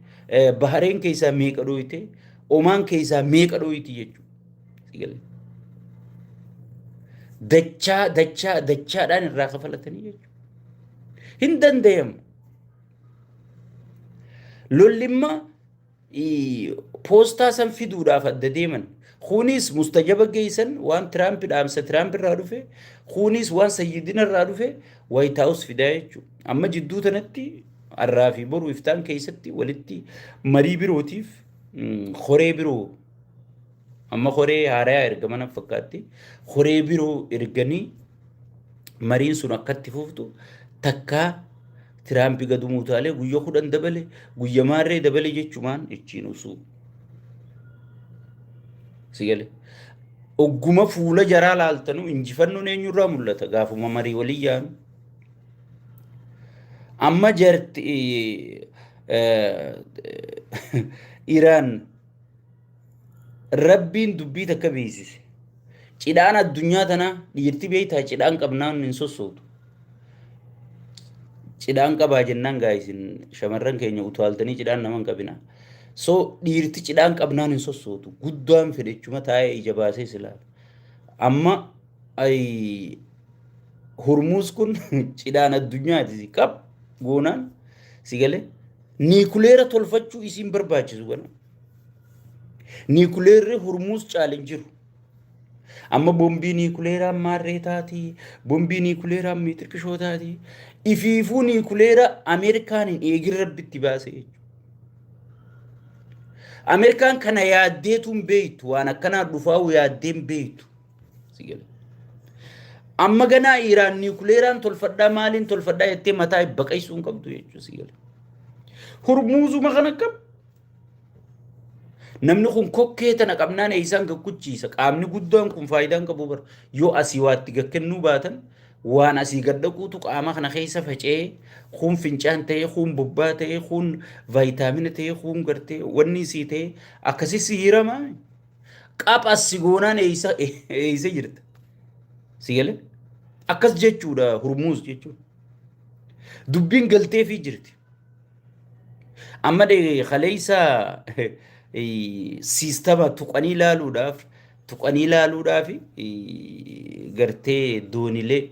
Speaker 1: Bahareen keessaa meeqa dhoyitee? Omaan keessaa meeqa dhoyti jechuudha. Dachaa dachaa dachaadhaan irraa kafalatanii jechuudha. Hin danda'amu. Lollimmaa poostaa san fiduudhaaf adda deeman. Kunis mustajaba geessan waan Tiraamp dhaamsa Tiraamp irraa dhufe, kunis waan sayyidina irraa dhufe White House fidaa jechuudha. Amma jidduu tanatti har'aa fi boru iftaan keessatti walitti marii birootiif koree biroo amma koree haarayaa ergaman fakkaatti koree biroo erganii mariin sun akkatti fuftu takkaa Tiraampi gadu muutaalee guyya 10 dabale guyya maarree dabale jechumaan ittiin usuu. Si gale. Ogguma fuula jaraa laaltanu injifannoon eenyurraa mul'ata gaafuma marii walii yaanu. Amma jarti Iraan Rabbiin dubbii takka beeksise. Cidhaan addunyaa tanaa dhiirti beektaa cidhaan qabnaan hin sossootu. Cidhaan qabaa jennaan gaa isin shamarran keenya utaaltanii cidhaan nama hin qabinaa. So dhiirti cidhaan qabnaan hin sossootu. Guddaan fedhechuma taa'ee ija baasee si ilaala. Amma ay Hurmuuz kun cidhaan addunyaati si qab goonaan si galee niikuleera tolfachuu isiin barbaachisu gana. Niikuleerri Hurmuuz caale hin jiru. Amma bombii niikuleeraan maarree taati, bombii niikuleeraan miixirqishoo taati. Ifiifuu niikuleera Ameerikaan hin eegin rabbitti baase jechuudha. Ameerikaan kana yaaddeetu hin beektu, waan akkanaa dhufaa'u yaaddee hin beektu. Si gala. Amma ganaa Iraan niikuleeraan tolfadhaa maaliin tolfadhaa jettee mataa baqaysuu hin qabdu jechuudha si gala. Hurmuuzuma kana qab. Namni kun kokkee tana qabnaan eessaan gakkuchiisa. Qaamni guddaan kun faayidaa hin qabu bara. Yoo asii waatti gakkennuu baatan waan asii gad dhaquutu qaama kana keessa faca'ee kun fincaan ta'ee kun bobbaa ta'ee kun vaayitaamina ta'ee kun gartee wanni isii ta'ee akkasii si hiramaa. Qapha si goonaan eessa eessa jirta? Si galee? Akkas jechuudha Hurmuuz jechuun. Dubbiin galteefii jirti. Amma kaleessa siistama tuqanii ilaaluudhaaf gartee doonilee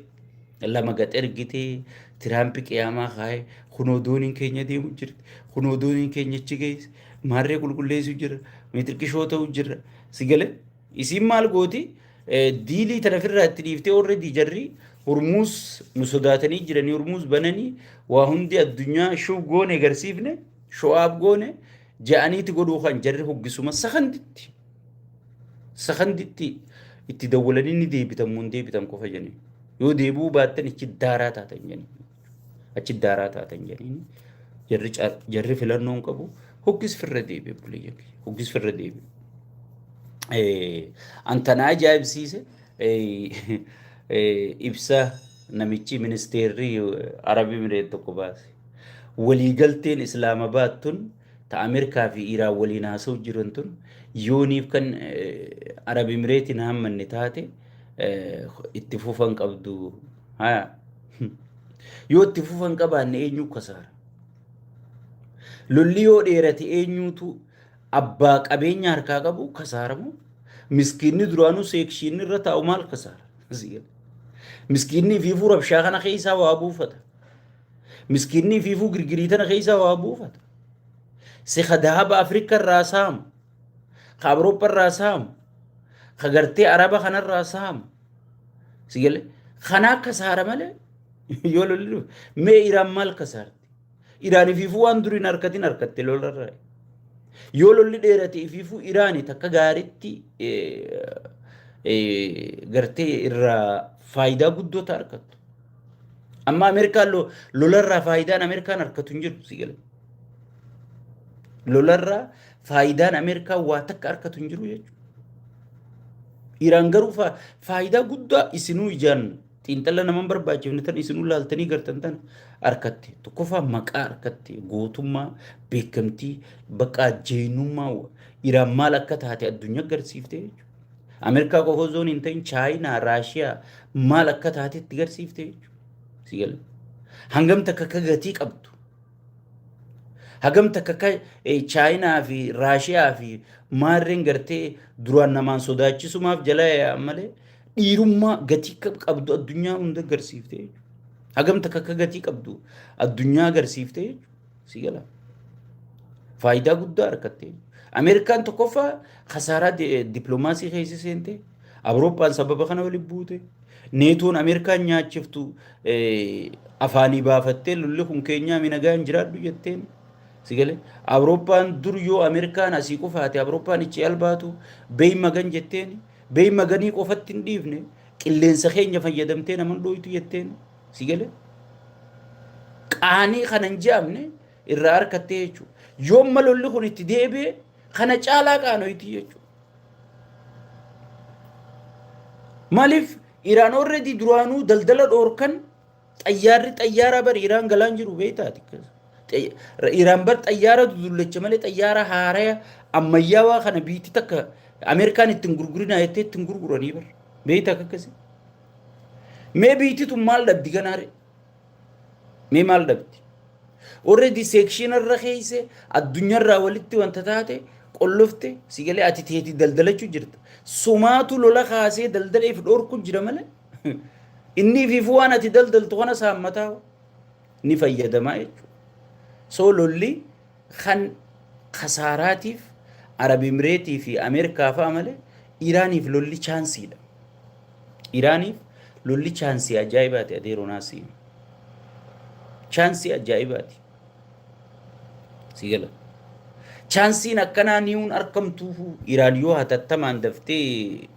Speaker 1: lama gad ergitee Tiraampi qiyaamaa kaa'ee, kunoo dooniin keenya deemu jirti, kunoo dooniin keenya achi geesse, maarree qulqulleessuu jira, miixirqishoo ta'uu jira. Si galee isiin maal gooti? Diilii tana ofirraa itti dhiiftee already jarri Hurmuuz nu sodaatanii jiranii, Hurmuuz bananii waa hundi addunyaa shuu goone garsiifne sho'aaf goone ja'aniiti godhuu kan jarri hoggisuma sakanditti itti dawwalanii ni deebitan moo hin deebitan qofa jedhanii, yoo deebi'uu baattan achi daaraa taatan jedhanii, achi daaraa taatan jedhanii. Jarri filannoo hin qabu, hoggis firra deebi'e buleeyyan kiyya, hoggis firra deebi'e. Antana ajaa'ibsiise ibsa namichi ministeerri Arabii Emireet tokko baase. Waliigalteen Islaamabaad tun ta Ameerikaa fi Iraan waliin haasa'u jiran tun yooniif kan Arab Emireetiin hammanne taate itti fufan qabdu. Haya. Yoo itti fufan qabaanne eenyu kasaara? Lolli yoo dheerate eenyuutu abbaa qabeenya harkaa qabu kasaaramu? Miskiinni duraanuu seekshiinni irra taa'u maal kasaara? Miskiinni ifiifuu rabshaa kana keessaa waa buufata. Miskiinni ifiifuu girgirii tana keessaa waa buufata. Si ka dahaba Afrika irraa saamu, ka Awurooppaa irraa saamu, ka gartee Araba kanarraa saamu. Si galee kanaa kasaara malee yoo lolli dhufe mee Iraan maal kasaarti? Iraan ifiifuu waan duriin harkatin harkatte lolarraa. Yoo lolli dheerate ifiifuu Iraani takka gaaritti gartee irraa faayidaa guddoo ta'a argattu. Amma Ameerikaan lolarraa faayidaan Ameerikaan argatu hin jiru si galee. Lolarraa faayidaan Ameerikaan waa takka argatu hin jiru jechuudha. Iraan garuu faayidaa guddaa isinuu ijaan xiinxala nama hin barbaachifne tan isinuu laaltanii gartan tan arkatte. Tokkoffaa maqaa arkatte, gootummaa, beekamtii, baqaa jeenummaa Iraan maal akka taate addunyaa agarsiifte jechuudha. Ameerikaa qofa osoo hin ta'in Chaayinaa, Raashiyaa maal akka taate itti agarsiifte jechuudha. Si gala. Hangam takka akka gatii qabdu. Hagam takka akka Chaayinaa fi Raashiyaa fi maarreen gartee duraan namaan sodaachisumaaf jala yaa'an malee dhiirummaa gatii qabdu addunyaa hunda agarsiifte jechuudha. Hagam takka akka gatii qabdu addunyaa agarsiifte jechuudha. Si gala. Faayidaa guddaa argatte. Ameerikaan tokkoffaa kasaaraa dippiloomaasii keessa seente. Awurooppaan sababa kana waliin buute. Neetoon Ameerikaan nyaachiftu afaanii baafattee lolli kun keenyaa minagaa hin jiraadhu jetteen. Si galee Awurooppaan dur yoo Ameerikaan asii qofaate Awurooppaan ichi albaatu beey magan jetteen. Beey maganii qofatti hin dhiifne, qilleensa keenya fayyadamtee nama dhooytu jetteen. Si galee qaanii kana hin je'amne irraa harkattee jechuudha. Yoomma lolli kun itti deebi'e kana caalaa qaanoyti jechuudha. Maaliif Iraan already duraanuu daldala dhoorkan, xayyaarri xayyaara bar Iraan galaan jiru beektaati. Iraan bar xayyaara dudullacha malee xayyaara haaraya ammayyaawaa kana biitti takka Ameerikaan ittiin gurgurinaa jettee ittiin gurguranii bar. Beeyta akka akkasii. Mee biitti tun maal dhabdi ganaare? Mee maal dhabdi? Already section irra keeyse addunyaarraa walitti wanta taate qollofte si galee ati teeti daldalachuu jirta. Sumaatu lola kaasee daldaleef dhorku jira malee. Inni ifiifuu waan ati daldaltu kana saammataa ni fayyadamaa jechuudha. So lolli kan kasaaraatiif Arab Imireetii fi Ameerikaa fa'a malee Iraaniif lolli chaansiidha. Iraaniif lolli chaansii ajaa'ibaati adeeroo naasii. Chaansii ajaa'ibaati. Si gala. Chaansiin akkanaa niyuun arkamtuufu Iraan yoo hatattamaan daftee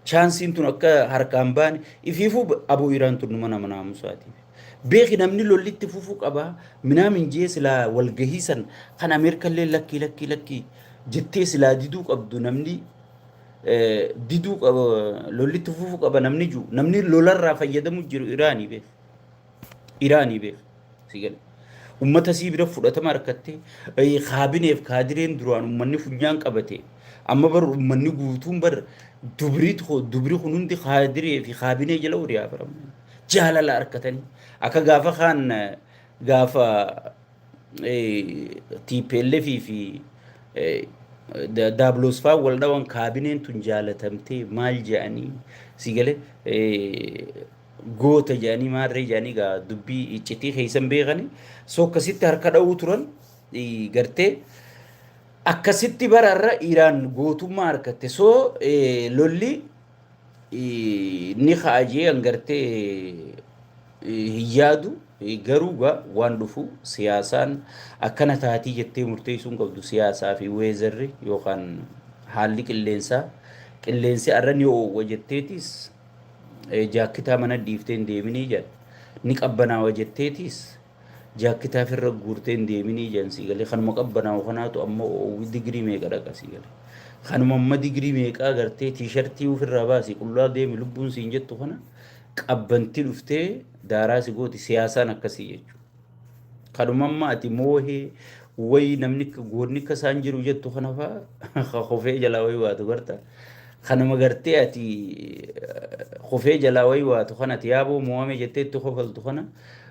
Speaker 1: chaansiin tun akka harkaan baane ifiifuu aboo Iraan tun numa nama naamusaati. Beeki namni lollitti fufuu qaba minaamin jee silaa walgahii san kan Ameerikallee lakkii lakkii lakkii jettee silaa diduu qabdu namni diduu qaba lollitti fufuu qaba namni jiru namni lolarraa fayyadamu jiru Iraanii beek. Iraanii beek. Si gala. Ummata sii bira fudhatama harkattee kaabineef kaadireen duraan ummanni funyaan qabate amma bar ummanni guutuun bar dubri dubri kun hundi kaadiree fi kaabinee jala horiyaa baramu. Jaalala harkatanii akka gaafa kaan gaafa TPLF fi Daabloos fa'aa wal dhawan kaabineen tun jaalatamtee maal jedhanii si galee goota jedhanii maarree jedhanii gaa dubbii iccitii keessan beekanii so akkasitti harka dha'uu turan gartee akkasitti bararra Iraan gootummaa harkatte so lolli ni ka'a jee an gartee hin yaadu garuu gaa waan dhufu siyaasaan akkana taatii jettee murteessuu hin qabdu siyaasaa fi weezarri yookaan haalli qilleensaa qilleensi arra ni oowwa jetteetis jaakkitaa mana dhiiftee hin deeminii jedhan ni qabbanaawa jetteetis jaakkitaa firra guurtee hin deeminii jedhan sii galee kanuma qabbanaawu kanaatu amma oowwi digirii meeqa dhaqa sii galee kanuma amma digirii meeqaa gartee tiishartii ofirraa baasi qullaa deemi lubbuun siin jettu kana qabbanti dhuftee daaraa si gooti siyaasaan akkasii jechuudha. Kanuma amma ati moohee wayi namni goonni akka isaan jiru jettu kana fa'aa kofee jalaa wayii waatu garta. Kanuma gartee ati kofee jalaa wayii waatu kana ati yaaboo mo'ame jettee itti kofaltu kana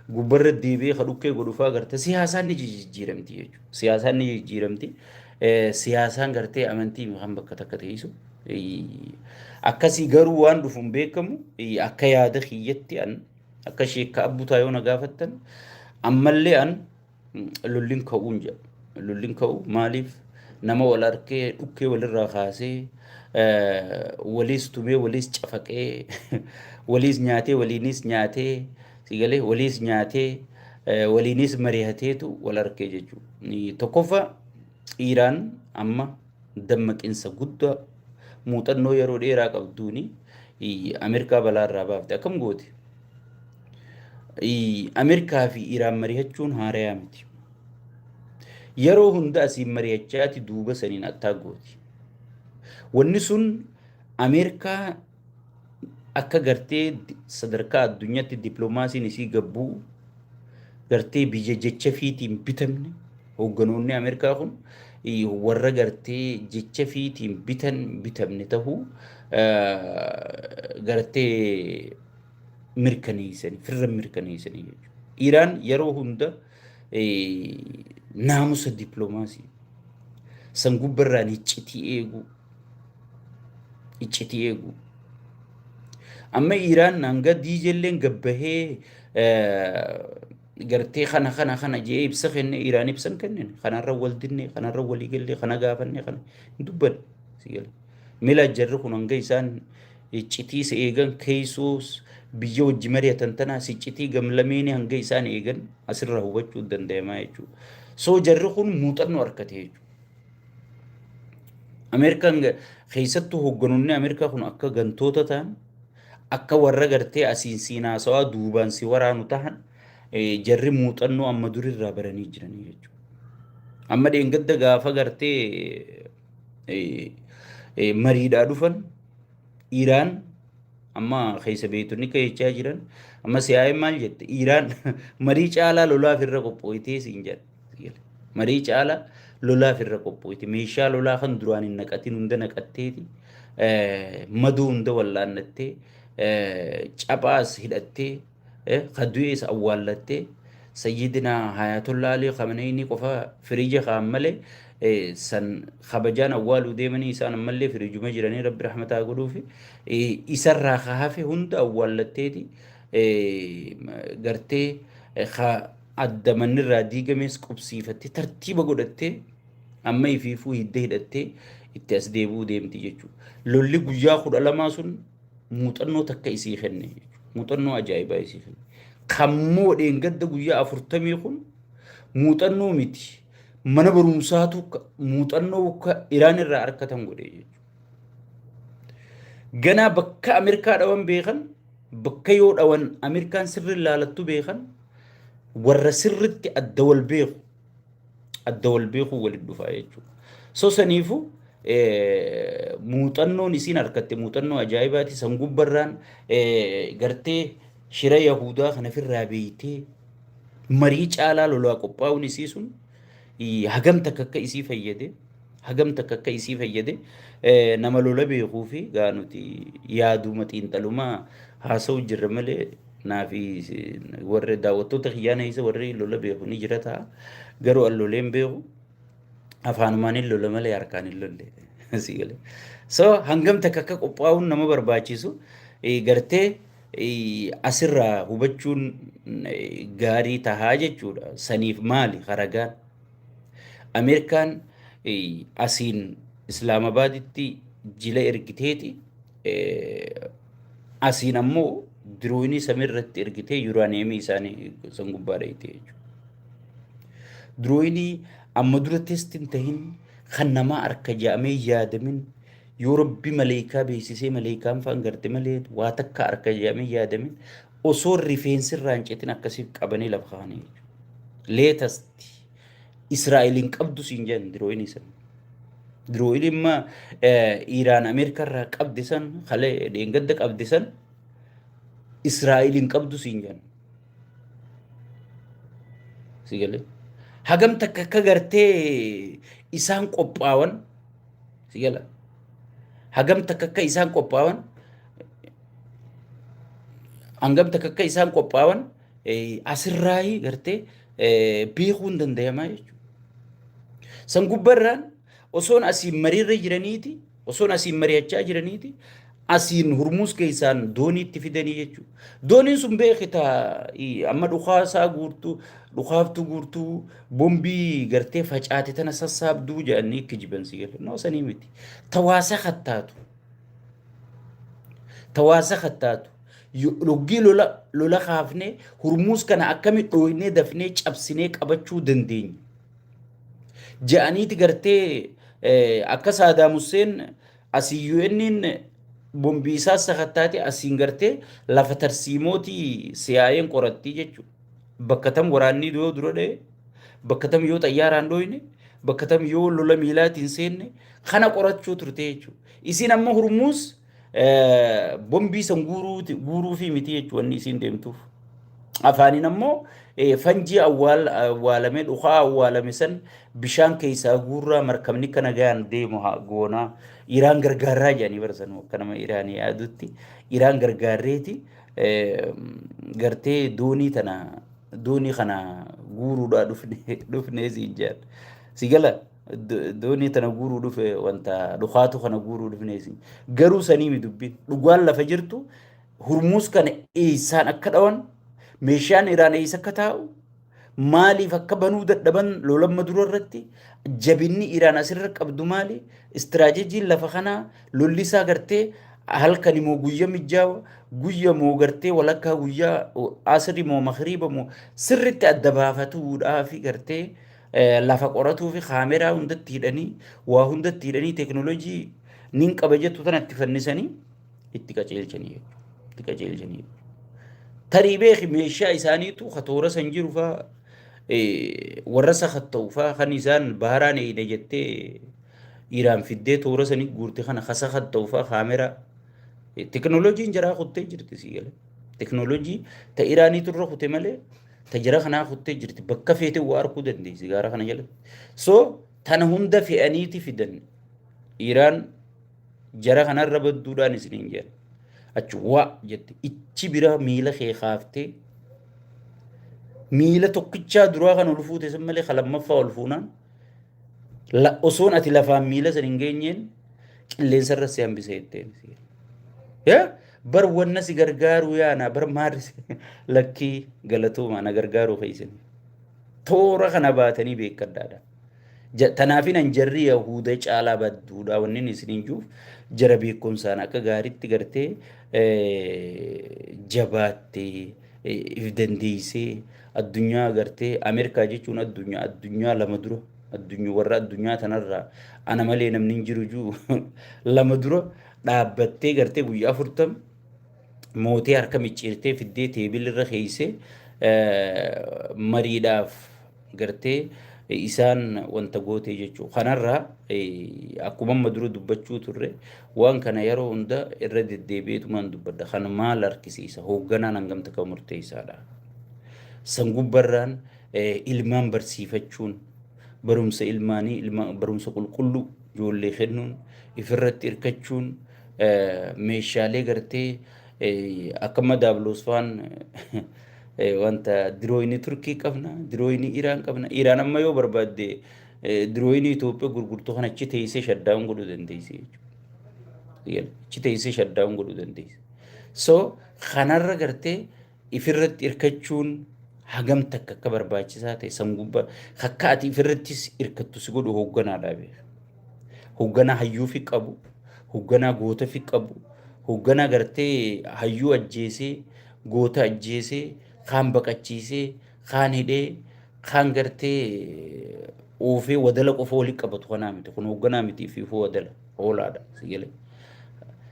Speaker 1: gubbarra deebi'ee ka dhukkee godhu fa'aa garta siyaasaan ni jijjiiramti jechuudha. Siyaasaan ni jijjiiramti. Siyaasaan gartee amantii kan bakka takka teessu. Akkasii garuu waan dhufu hin beekamu akka yaada kiyyatti an akka sheekka abbutaa yoo na gaafattan ammallee an lolliin ka'uun jedha. Lolliin ka'u maaliif nama wal harkee dhukkee walirraa kaasee waliis tumee waliis cafaqee waliis nyaatee waliinis nyaatee sigalee waliis nyaatee waliinis mari'ateetu wal harkee jechuudha. Tokkoffaa Iraan amma dammaqinsa guddaa muuxannoo yeroo dheeraa qabduuni Ameerikaa balaa irraa baafte akkam goote? Ameerikaa fi Iraan mari'achuun haarayaa miti. Yeroo hunda asiin mari'achaati duuba saniin attaa gooti. Wanni sun Ameerikaa akka gartee sadarkaa addunyaatti dippiloomaasiin isii gabbuu gartee biyya jecha fiitiin bitamne hoogganoonni Ameerikaa kun warra gartee jecha fiitiin bitan bitamne tahuu gartee mirkaneessanii firra mirkaneessanii jechuudha. Iraan yeroo hunda naamusa dippiloomaasii san gubbarraan iccitii eeguu iccitii eeguu. Amma Iraan hanga diijelleen gabbahee gartee kana kana kana jee ibsa kenne Iraan ibsa hin kennine kanarra wal dinne kanarra walii galle kana gaafanne kana hin dubbanne si gala. Mila jarri kun hanga isaan iccitii si eegan keessoos biyya wajji mari'atan tanaas iccitii gamlameeni hanga isaan eegan asirraa hubachuu danda'amaa jechuudha. So jarri kun muuxannoo argate jechuudha. Ameerikaan keessattuu hoogganoonni Ameerikaa kun akka gantoota ta'an akka warra gartee asiin siin haasawaa duubaan si waraanu tahan jarri muuxannoo amma durirraa baranii jiranii jechuudha. Amma dheengadda gaafa gartee mariidhaa dhufan Iraan amma keessa beektonni akka jechaa jiran amma si'aayeen maal jette Iraan marii caalaa lolaaf irra qophooytee siin jedha. Marii caalaa lolaaf irra qophooyte meeshaa lolaa kan duraan hin naqatin hunda naqatteeti Madoo hunda wallaannattee, caphaas hidhattee, ka du'ees awwaallattee, Sayyidina Hayatollaa Alii Khameneini qofa firiija kaan malee san kabajaan awwaaluu deemanii isaan ammallee firiijuma jiranii Rabbi rahmataa godhuufi isarraa ka hafe hunda awwaallatteeti gartee ka adda mannirraa diigamees qubsiifattee tartiiba godhattee amma ifiifuu hidda hidhattee itti as deebi'uu deemti jechuudha. Lolli guyyaa 12 sun muuxannoo takka isii kenne jechuudha. Muuxannoo ajaa'ibaa isii kenne. Kammoo dheengadda guyyaa 40 kun muuxannoo miti. Mana barumsaatu muuxannoo akka Iraan irraa argatan godhe jechuudha. Ganaa bakka Ameerikaa dhawan beekan, bakka yoo dhawan Ameerikaan sirri laalattu beekan, warra sirritti adda wal beeku adda wal beekuu walitti dhufaa jechuudha. So saniifu muuxannoon isiin harkatte muuxannoo ajaa'ibaati san gubbarraan gartee shira Yahudaa kana firraa beeytee marii caalaa lolaa qophaa'uun isii sun hagam takka akka isii fayyade hagam takka akka isii fayyade nama lola beekuu fi gaa nuti yaaduma xiinxalumaa haasa'u jirra malee naa fi warri daawwattoota kiyyaana isa warri lola beeku ni jira ta'a. Garuu an lolee hin beeku. Afaanumaan hin lola malee harkaan hin lolle. Sii galee. So hangam takka akka qophaa'uun nama barbaachisu gartee asirraa hubachuun gaarii tahaa jechuudha. Saniif maali haragaan? Ameerikaan asiin Islaamabaaditti jila ergiteeti asiin ammoo diroonii samiirratti ergitee yuraaniyeemii isaanii san gubbaa dhayite jechuudha. Diroonii amma dura testi hin tahin kan namaa harka ja'amee yaadamin yoo rabbi maleekaa beeksisee maleekaan fa'aan garte malee waa takka harka ja'amee yaadamin osoo rifeensi irraa hin citin akkasiif qabanii lafa kaa'anii jechuudha. Leetasti Israa'el hin qabdu siin jedhan diroonii san. Diroonii imma Iraan Ameerikaa irraa qabde san kalee dheengadda qabde san Israa'el hin qabdu siin jedhan. Si galee? Hagam takka akka gartee isaan qophaawan si gala. Hagam takka akka isaan qophaawan hangam takka akka isaan qophaawan asirraayi gartee beekuun dandayamaa jechuudha. San gubbarraan osoon asiin mariirra jiraniiti, osoon asiin mari'achaa jiraniiti, asiin hurmuus keessaan dooniitti fidanii jechuudha. Dooniin sun beekita amma dhukaasaa guurtuu, dhukaaftuu guurtuu, bombii gartee facaate tana sassaabduu jedhanii kijiban si gala. Noo sanii miti. Tawaasa kattaatu. Tawaasa kattaatu. Loggii lola lola kaafnee hurmuus kana akkami dhooynee dafnee cabsinee qabachuu dandeenya. Ja'aniiti gartee akka Saadaam Husseen asii UN'n bombii isaa sakattaate asiin gartee lafa tarsiimootii CIA'n qorattii jechuudha. Bakka tam waraanni yoo dura dha'e, bakka tam yoo xayyaaraan dhooyne, bakka tam yoo lola miilaatiin seenne kana qorachuu turte jechuudha. Isiin amma hurmuus bombii san guuruufii miti jechuudha wanni isiin deemtuuf. Afaaniin ammoo fanjii awwaalame dhukaa awwaalame san bishaan keessaa guurraa markabni kana gahan deemu haa goonaa Iraan gargaarraa jedhanii barsan akka nama Iraanii yaadutti Iraan gargaarreeti gartee doonii tana doonii kana guuruudhaa dhufne dhufnee siin jedhan. Si gala doonii tana guuruu dhufe wanta dhukaatu kana guuruu dhufnee siin. Garuu sanii mi dubbiin dhugaan lafa jirtu hurmuus kana eessaan akka dhawan meeshaan Iraan eessa akka taa'u maaliif akka banuu dadhaban lolamma dura irratti jabinni Iraan asirra qabdu maali istiraatejiin lafa kanaa lolli isaa gartee halkan immoo guyya mijjaawa guyya moo gartee walakkaa guyyaa asri moo makriiba moo sirritti adda baafatuudhaafi gartee lafa qoratuu fi kaameraa hundatti hidhanii waa hundatti hidhanii teekinooloojii nin qaba jettu tana itti fannisanii itti qajeelchanii jechuudha. Itti qajeelchanii jechuudha. Tarii beeki meeshaa isaaniitu ka toora san jiru faa warra sakatta'u faa kan isaan baharaan eeyne jettee Iraan fiddee toora sanii guurte kana ka sakatta'u faa kaameraa teekinooloojiin jaraa kuttee jirti sii galee. Teekinooloojii ta Iraaniitu irra kute malee ta jara kanaa kuttee jirti bakka feete waa arguu dandeessi gaara kana jalatti. So tana hunda fe'aniiti fidan Iraan Jara kanarra badduudhaan isiniin jedha. Achi waa jette ichi bira miila kee kaaftee miila tokkichaa duraa kan ol fuute san malee kan lammaffaa ol fuunaan osoon ati lafaan miila san hin geenyeen qilleensa irra si hambise jetteen. Yaa bar wanna si gargaaruu yaana bar maarri lakkii galatooma na gargaaruu keessan. Toora kana baatanii beekadhaadha. Tanaafin an jarri Yahuuda caalaa badduudha wanni inni isiniin juuf jara beekumsaan akka gaariitti gartee jabaattee if dandeessee addunyaa gartee Ameerikaa jechuun addunyaa addunyaa lama dura addunyaa warra addunyaa tanarraa ana malee namni hin jiru juu lama dura dhaabbattee gartee guyyaa 40 mootee harka micciirtee fiddee teebilirra keeysee mariidhaaf gartee isaan wanta gootee jechuu. Kanarraa akkuma amma dura dubbachuu turre waan kana yeroo hunda irra deddeebi'eetumaan dubbadha. Kana maal harkisiisa? Hoogganaan hangam takka murteessaadha. San gubbarraan ilmaan barsiifachuun barumsa ilmaanii barumsa qulqulluu ijoollee kennuun ifirratti hirkachuun meeshaalee gartee akka amma daabloos faan wanta dirooyinii Turkii qabna, dirooyinii Iraan qabna. Iraan amma yoo barbaadde dirooyinii Itoophiyaa gurgurtu kan achi teessee shaddaawun godhuu dandeessi jechuudha. Achi teessee shaddaawun godhuu dandeessi. So kanarra gartee ifirratti hirkachuun hagam takka akka barbaachisaa ta'e san gubbaa akka ati ifirrattis hirkattu si godhu hoogganaadhaa beeka. Hoogganaa hayyuu fi qabu, hoogganaa goota fi qabu, hoogganaa gartee hayyuu ajjeesee, goota ajjeesee, kaan baqachiisee, kaan hidhee, kaan gartee oofee wadala qofa walitti qabatu kanaa miti. Kun hoogganaa miti fi wadala hoolaadha. Si galee.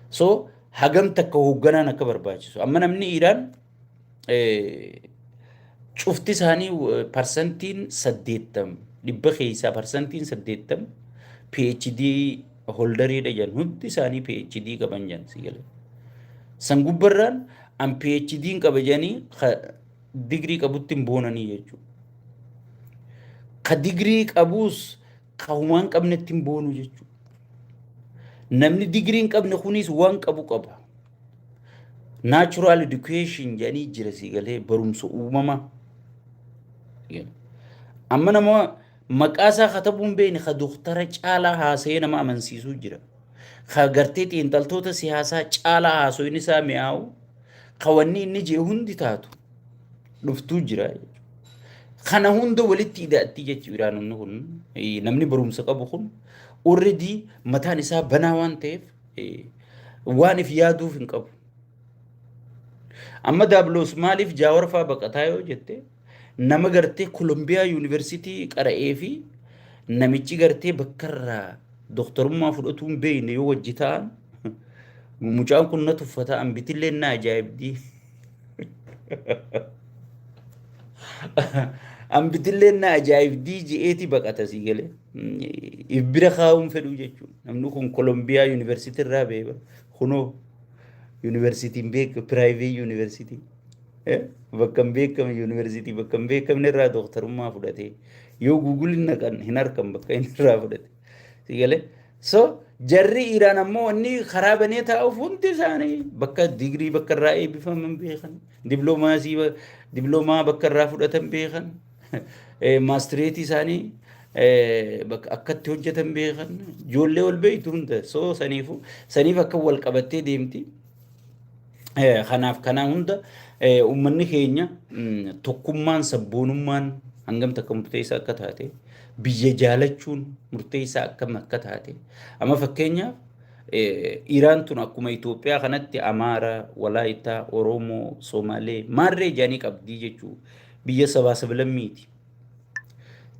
Speaker 1: So hagam takka hoogganaan akka barbaachisu. Amma namni Iraan cufti isaanii 80% dhibba keessaa 80% PhD holderiidha jedhan hundi isaanii PhD qaban jedhan si galee. San gubbarraan an PhD qaba jedhanii digirii qabutti hin boonanii jechuudha. Ka digirii qabuus ka humaan qabnetti hin boonu jechuudha. Namni digirii hin qabne kunis waan qabu qaba. Natural education jedhanii jira si galee barumsa uumamaa. Amma nama maqaa isaa katabuu hin beekne ka doktara caalaa haasa'ee nama amansiisuu jira. Ka gartee xiinxaltoota siyaasaa caalaa haasoyin isaa mi'aawu ka wanni inni jee hundi taatu dhuftuu jira jechuudha. Kana hunda walitti hidhaatti jechuudha Iraanonni kun namni barumsa qabu kun already mataan isaa banaa waan ta'eef waan if yaaduuf hin qabu. Amma Daabloos maaliif Jaawar fa'aa baqataa yoo jette nama gartee Kolombiyaa Yuunivarsiitii qara'ee fi namichi gartee bakka irraa doktorummaa fudhatuu hin beekne yoo wajji ta'an mucaan kun na tuffata an bitillee na ajaa'ibdi. An bitillee na ajaa'ibdii je'eeti baqata sii galee. If bira kaa'uun fedhuu jechuudha. Namni kun Kolombiyaa Yuunivarsiitii irraa ba'e bara. Kunoo yuunivarsiitiin beeka piraayiveet yuunivarsiitii. Bakka hin beekamne yuunivarsiitii bakka hin beekamne irraa dooktarummaa fudhatee yoo guugul hin naqan hin harkan bakka inni irraa fudhate. Si galee? So jarri Iraan ammoo wanni karaa banee taa'uuf hundi isaanii bakka digirii bakka irraa eebbifaman beekan, diploomaasii diploomaa bakka irraa fudhatan beekan, maastireetii isaanii bakka akkatti hojjetan beekan, ijoollee wal beektu hunda so saniifu saniif akka wal qabattee deemti. Kanaaf kana hunda uummanni keenya tokkummaan sabboonummaan hangam takka murteessaa akka taate biyya jaalachuun murteessaa akkam akka taate amma fakkeenyaaf Iraan tun akkuma Itoophiyaa kanatti Amaara, Walaayittaa, Oromoo, Somaalee maarree jedhanii qabdii jechuu biyya sabaa sablammiiti.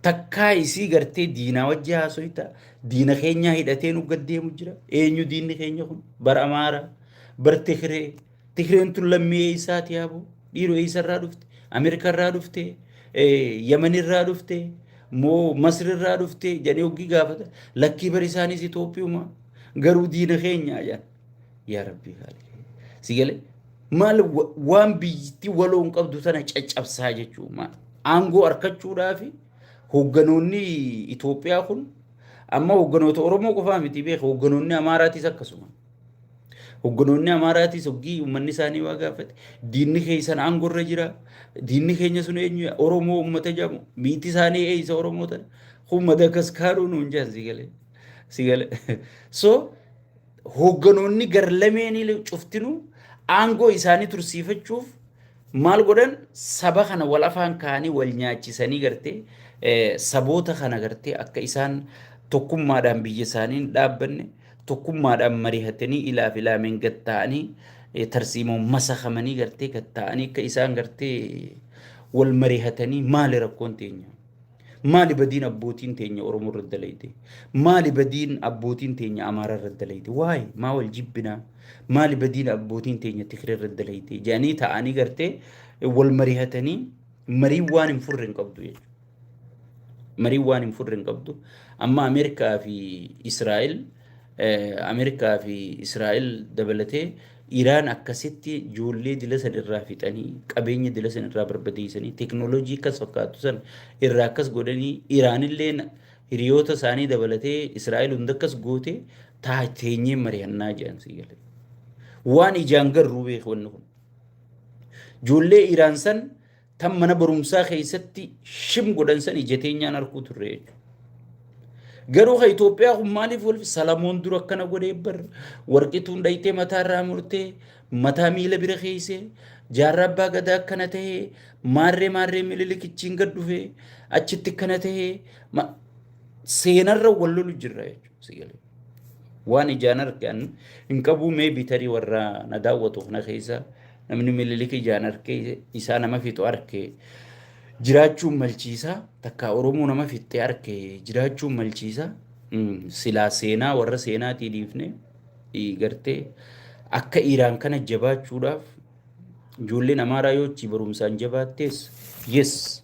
Speaker 1: Takkaa isii gartee diinaa wajji haasoyta diina keenyaa hidhatee nu gad deemu jira eenyu diinni keenya kun bar Amaara bar Tigree Tigreen tun lammii eessaati yaaboo dhiiroo eessarraa dhufte Ameerikarraa dhufte Yamanirraa dhufte moo Masrirraa dhufte jedhanii hoggii gaafata lakkii bar isaanis Itoophiyuma garuu diina keenya jedhan yaa rabbii haali si galee maal waan biyyittii waloon qabdu tana caccabsaa jechuu maal aangoo arkachuudhaaf hoogganoonni Itoophiyaa kun Amma hogganoota Oromoo qofaa miti beeka, hogganoonni Amaaraatis akkasuma. Hogganoonni Amaaraatis hoggii uummanni isaanii waa gaafate, diinni keessan aangorra jira, diinni keenya sun eenyu, Oromoo uummata jedhamu, miiti isaanii eeysa Oromoo tana. Kun Madagaskaaruu nuun jedhan si galee. Si galee. So hogganoonni gar lameenii cuftinuu aangoo isaanii tursiifachuuf maal godhan? Saba kana wal afaan kaa'anii wal nyaachisanii gartee saboota kana gartee akka isaan tokkummaadhaan biyya isaanii hin dhaabbanne, tokkummaadhaan marihatanii ilaaf ilaameen gad ta'anii tarsiimoon masakamanii gartee gad ta'anii akka isaan gartee wal marihatanii, maali rakkoon teenya? Maali badiin abbootiin teenya Oromoo irra dalayde? Maali badiin abbootiin teenya Amaaraa irra dalayde? Waay maa wal jibbinaa? Maali badiin abbootiin teenya Tigree irra dalayde? Jedhanii ta'anii gartee wal marihatanii mariin waan hin furre hin qabdu jechuudha. Mariin waan hin furre hin qabdu. Amma Ameerikaa fi Israa'el, Ameerikaa fi Israa'el dabalatee Iraan akkasitti ijoollee dila san irraa fixanii, qabeenya dila san irraa barbadeessanii, teeknooloojii akkas fakkaatu san irraa akkas godhanii, Iraanillee hiriyoota isaanii dabalatee Israa'el hunda akkas goote, teenyee mari'annaa jedhan si galee. Waan ijaan garruu beeku wanni kun. Ijoollee Iraan san tan mana barumsaa keessatti shim godhan san ija teenyaan arguu turre jechuudha. Garuu ka Itoophiyaa kun maaliif wal Salamoon dura akkana godhee bar, warqituun dhayitee mataa irraa murtee mataa miila bira keesse, jaarraa abbaa gadaa akkana ta'ee, maarree maarree Minilikichiin gad dhufee achitti akkana ta'ee, seenarra wal lolu jirra jechuudha. Si galee. Waan ijaan argan hin qabu, mee bitarii warra na daawwatu kana keessa namni Minilik ijaan arkee isaa nama fixu arke jiraachuun malchiisa, takka Oromoo nama fixxe arke jiraachuun malchiisa. Silaa seenaa warra seenaatii dhiifne gartee akka Iraan kana jabaachuudhaaf ijoolleen Amaaraa yoo achi barumsaan jabaattees, yes,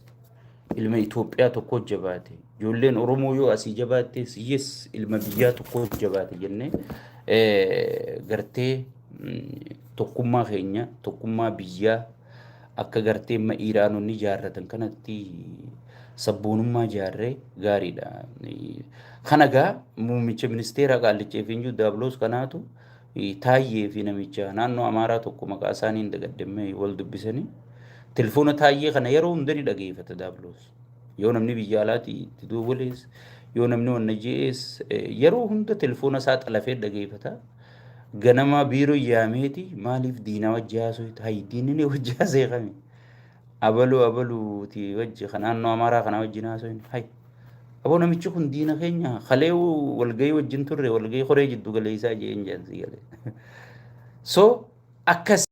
Speaker 1: ilma Itoophiyaa tokko jabaate. Ijoolleen Oromoo yoo asii jabaattees, yes, ilma biyyaa tokko jabaate jennee gartee tokkummaa keenya, tokkummaa biyyaa akka gartee amma Iraanonni ijaarratan kanatti sabboonummaa ijaarree gaariidha. Kana gaa muummicha ministeeraa qaallicha Ifiinjuu Daabloos kanaatu Taayyee fi namicha naannoo Amaaraa tokko maqaa isaanii hin dagaddemme wal dubbisanii, telefoona Taayyee kana yeroo hunda ni dhageeffata Daabloos. Yoo namni biyya alaatii itti duwwalees, yoo namni wanna je'ees, yeroo hunda telefoona isaa xalafee dhageeffata. Ganama biiroo yaameeti, maaliif diinaa wajji haasofta? Hayi, diinni ni wajji haasa'e kami? Abaluu abaluuti wajji kan naannoo Amaaraa kana wajjin haasofne. Hayi, aboo namichi kun diina keenya, kalee walgahii wajjin turre, walgahii koree jiddu galeessaa jeen jedhan si galee. So akkas.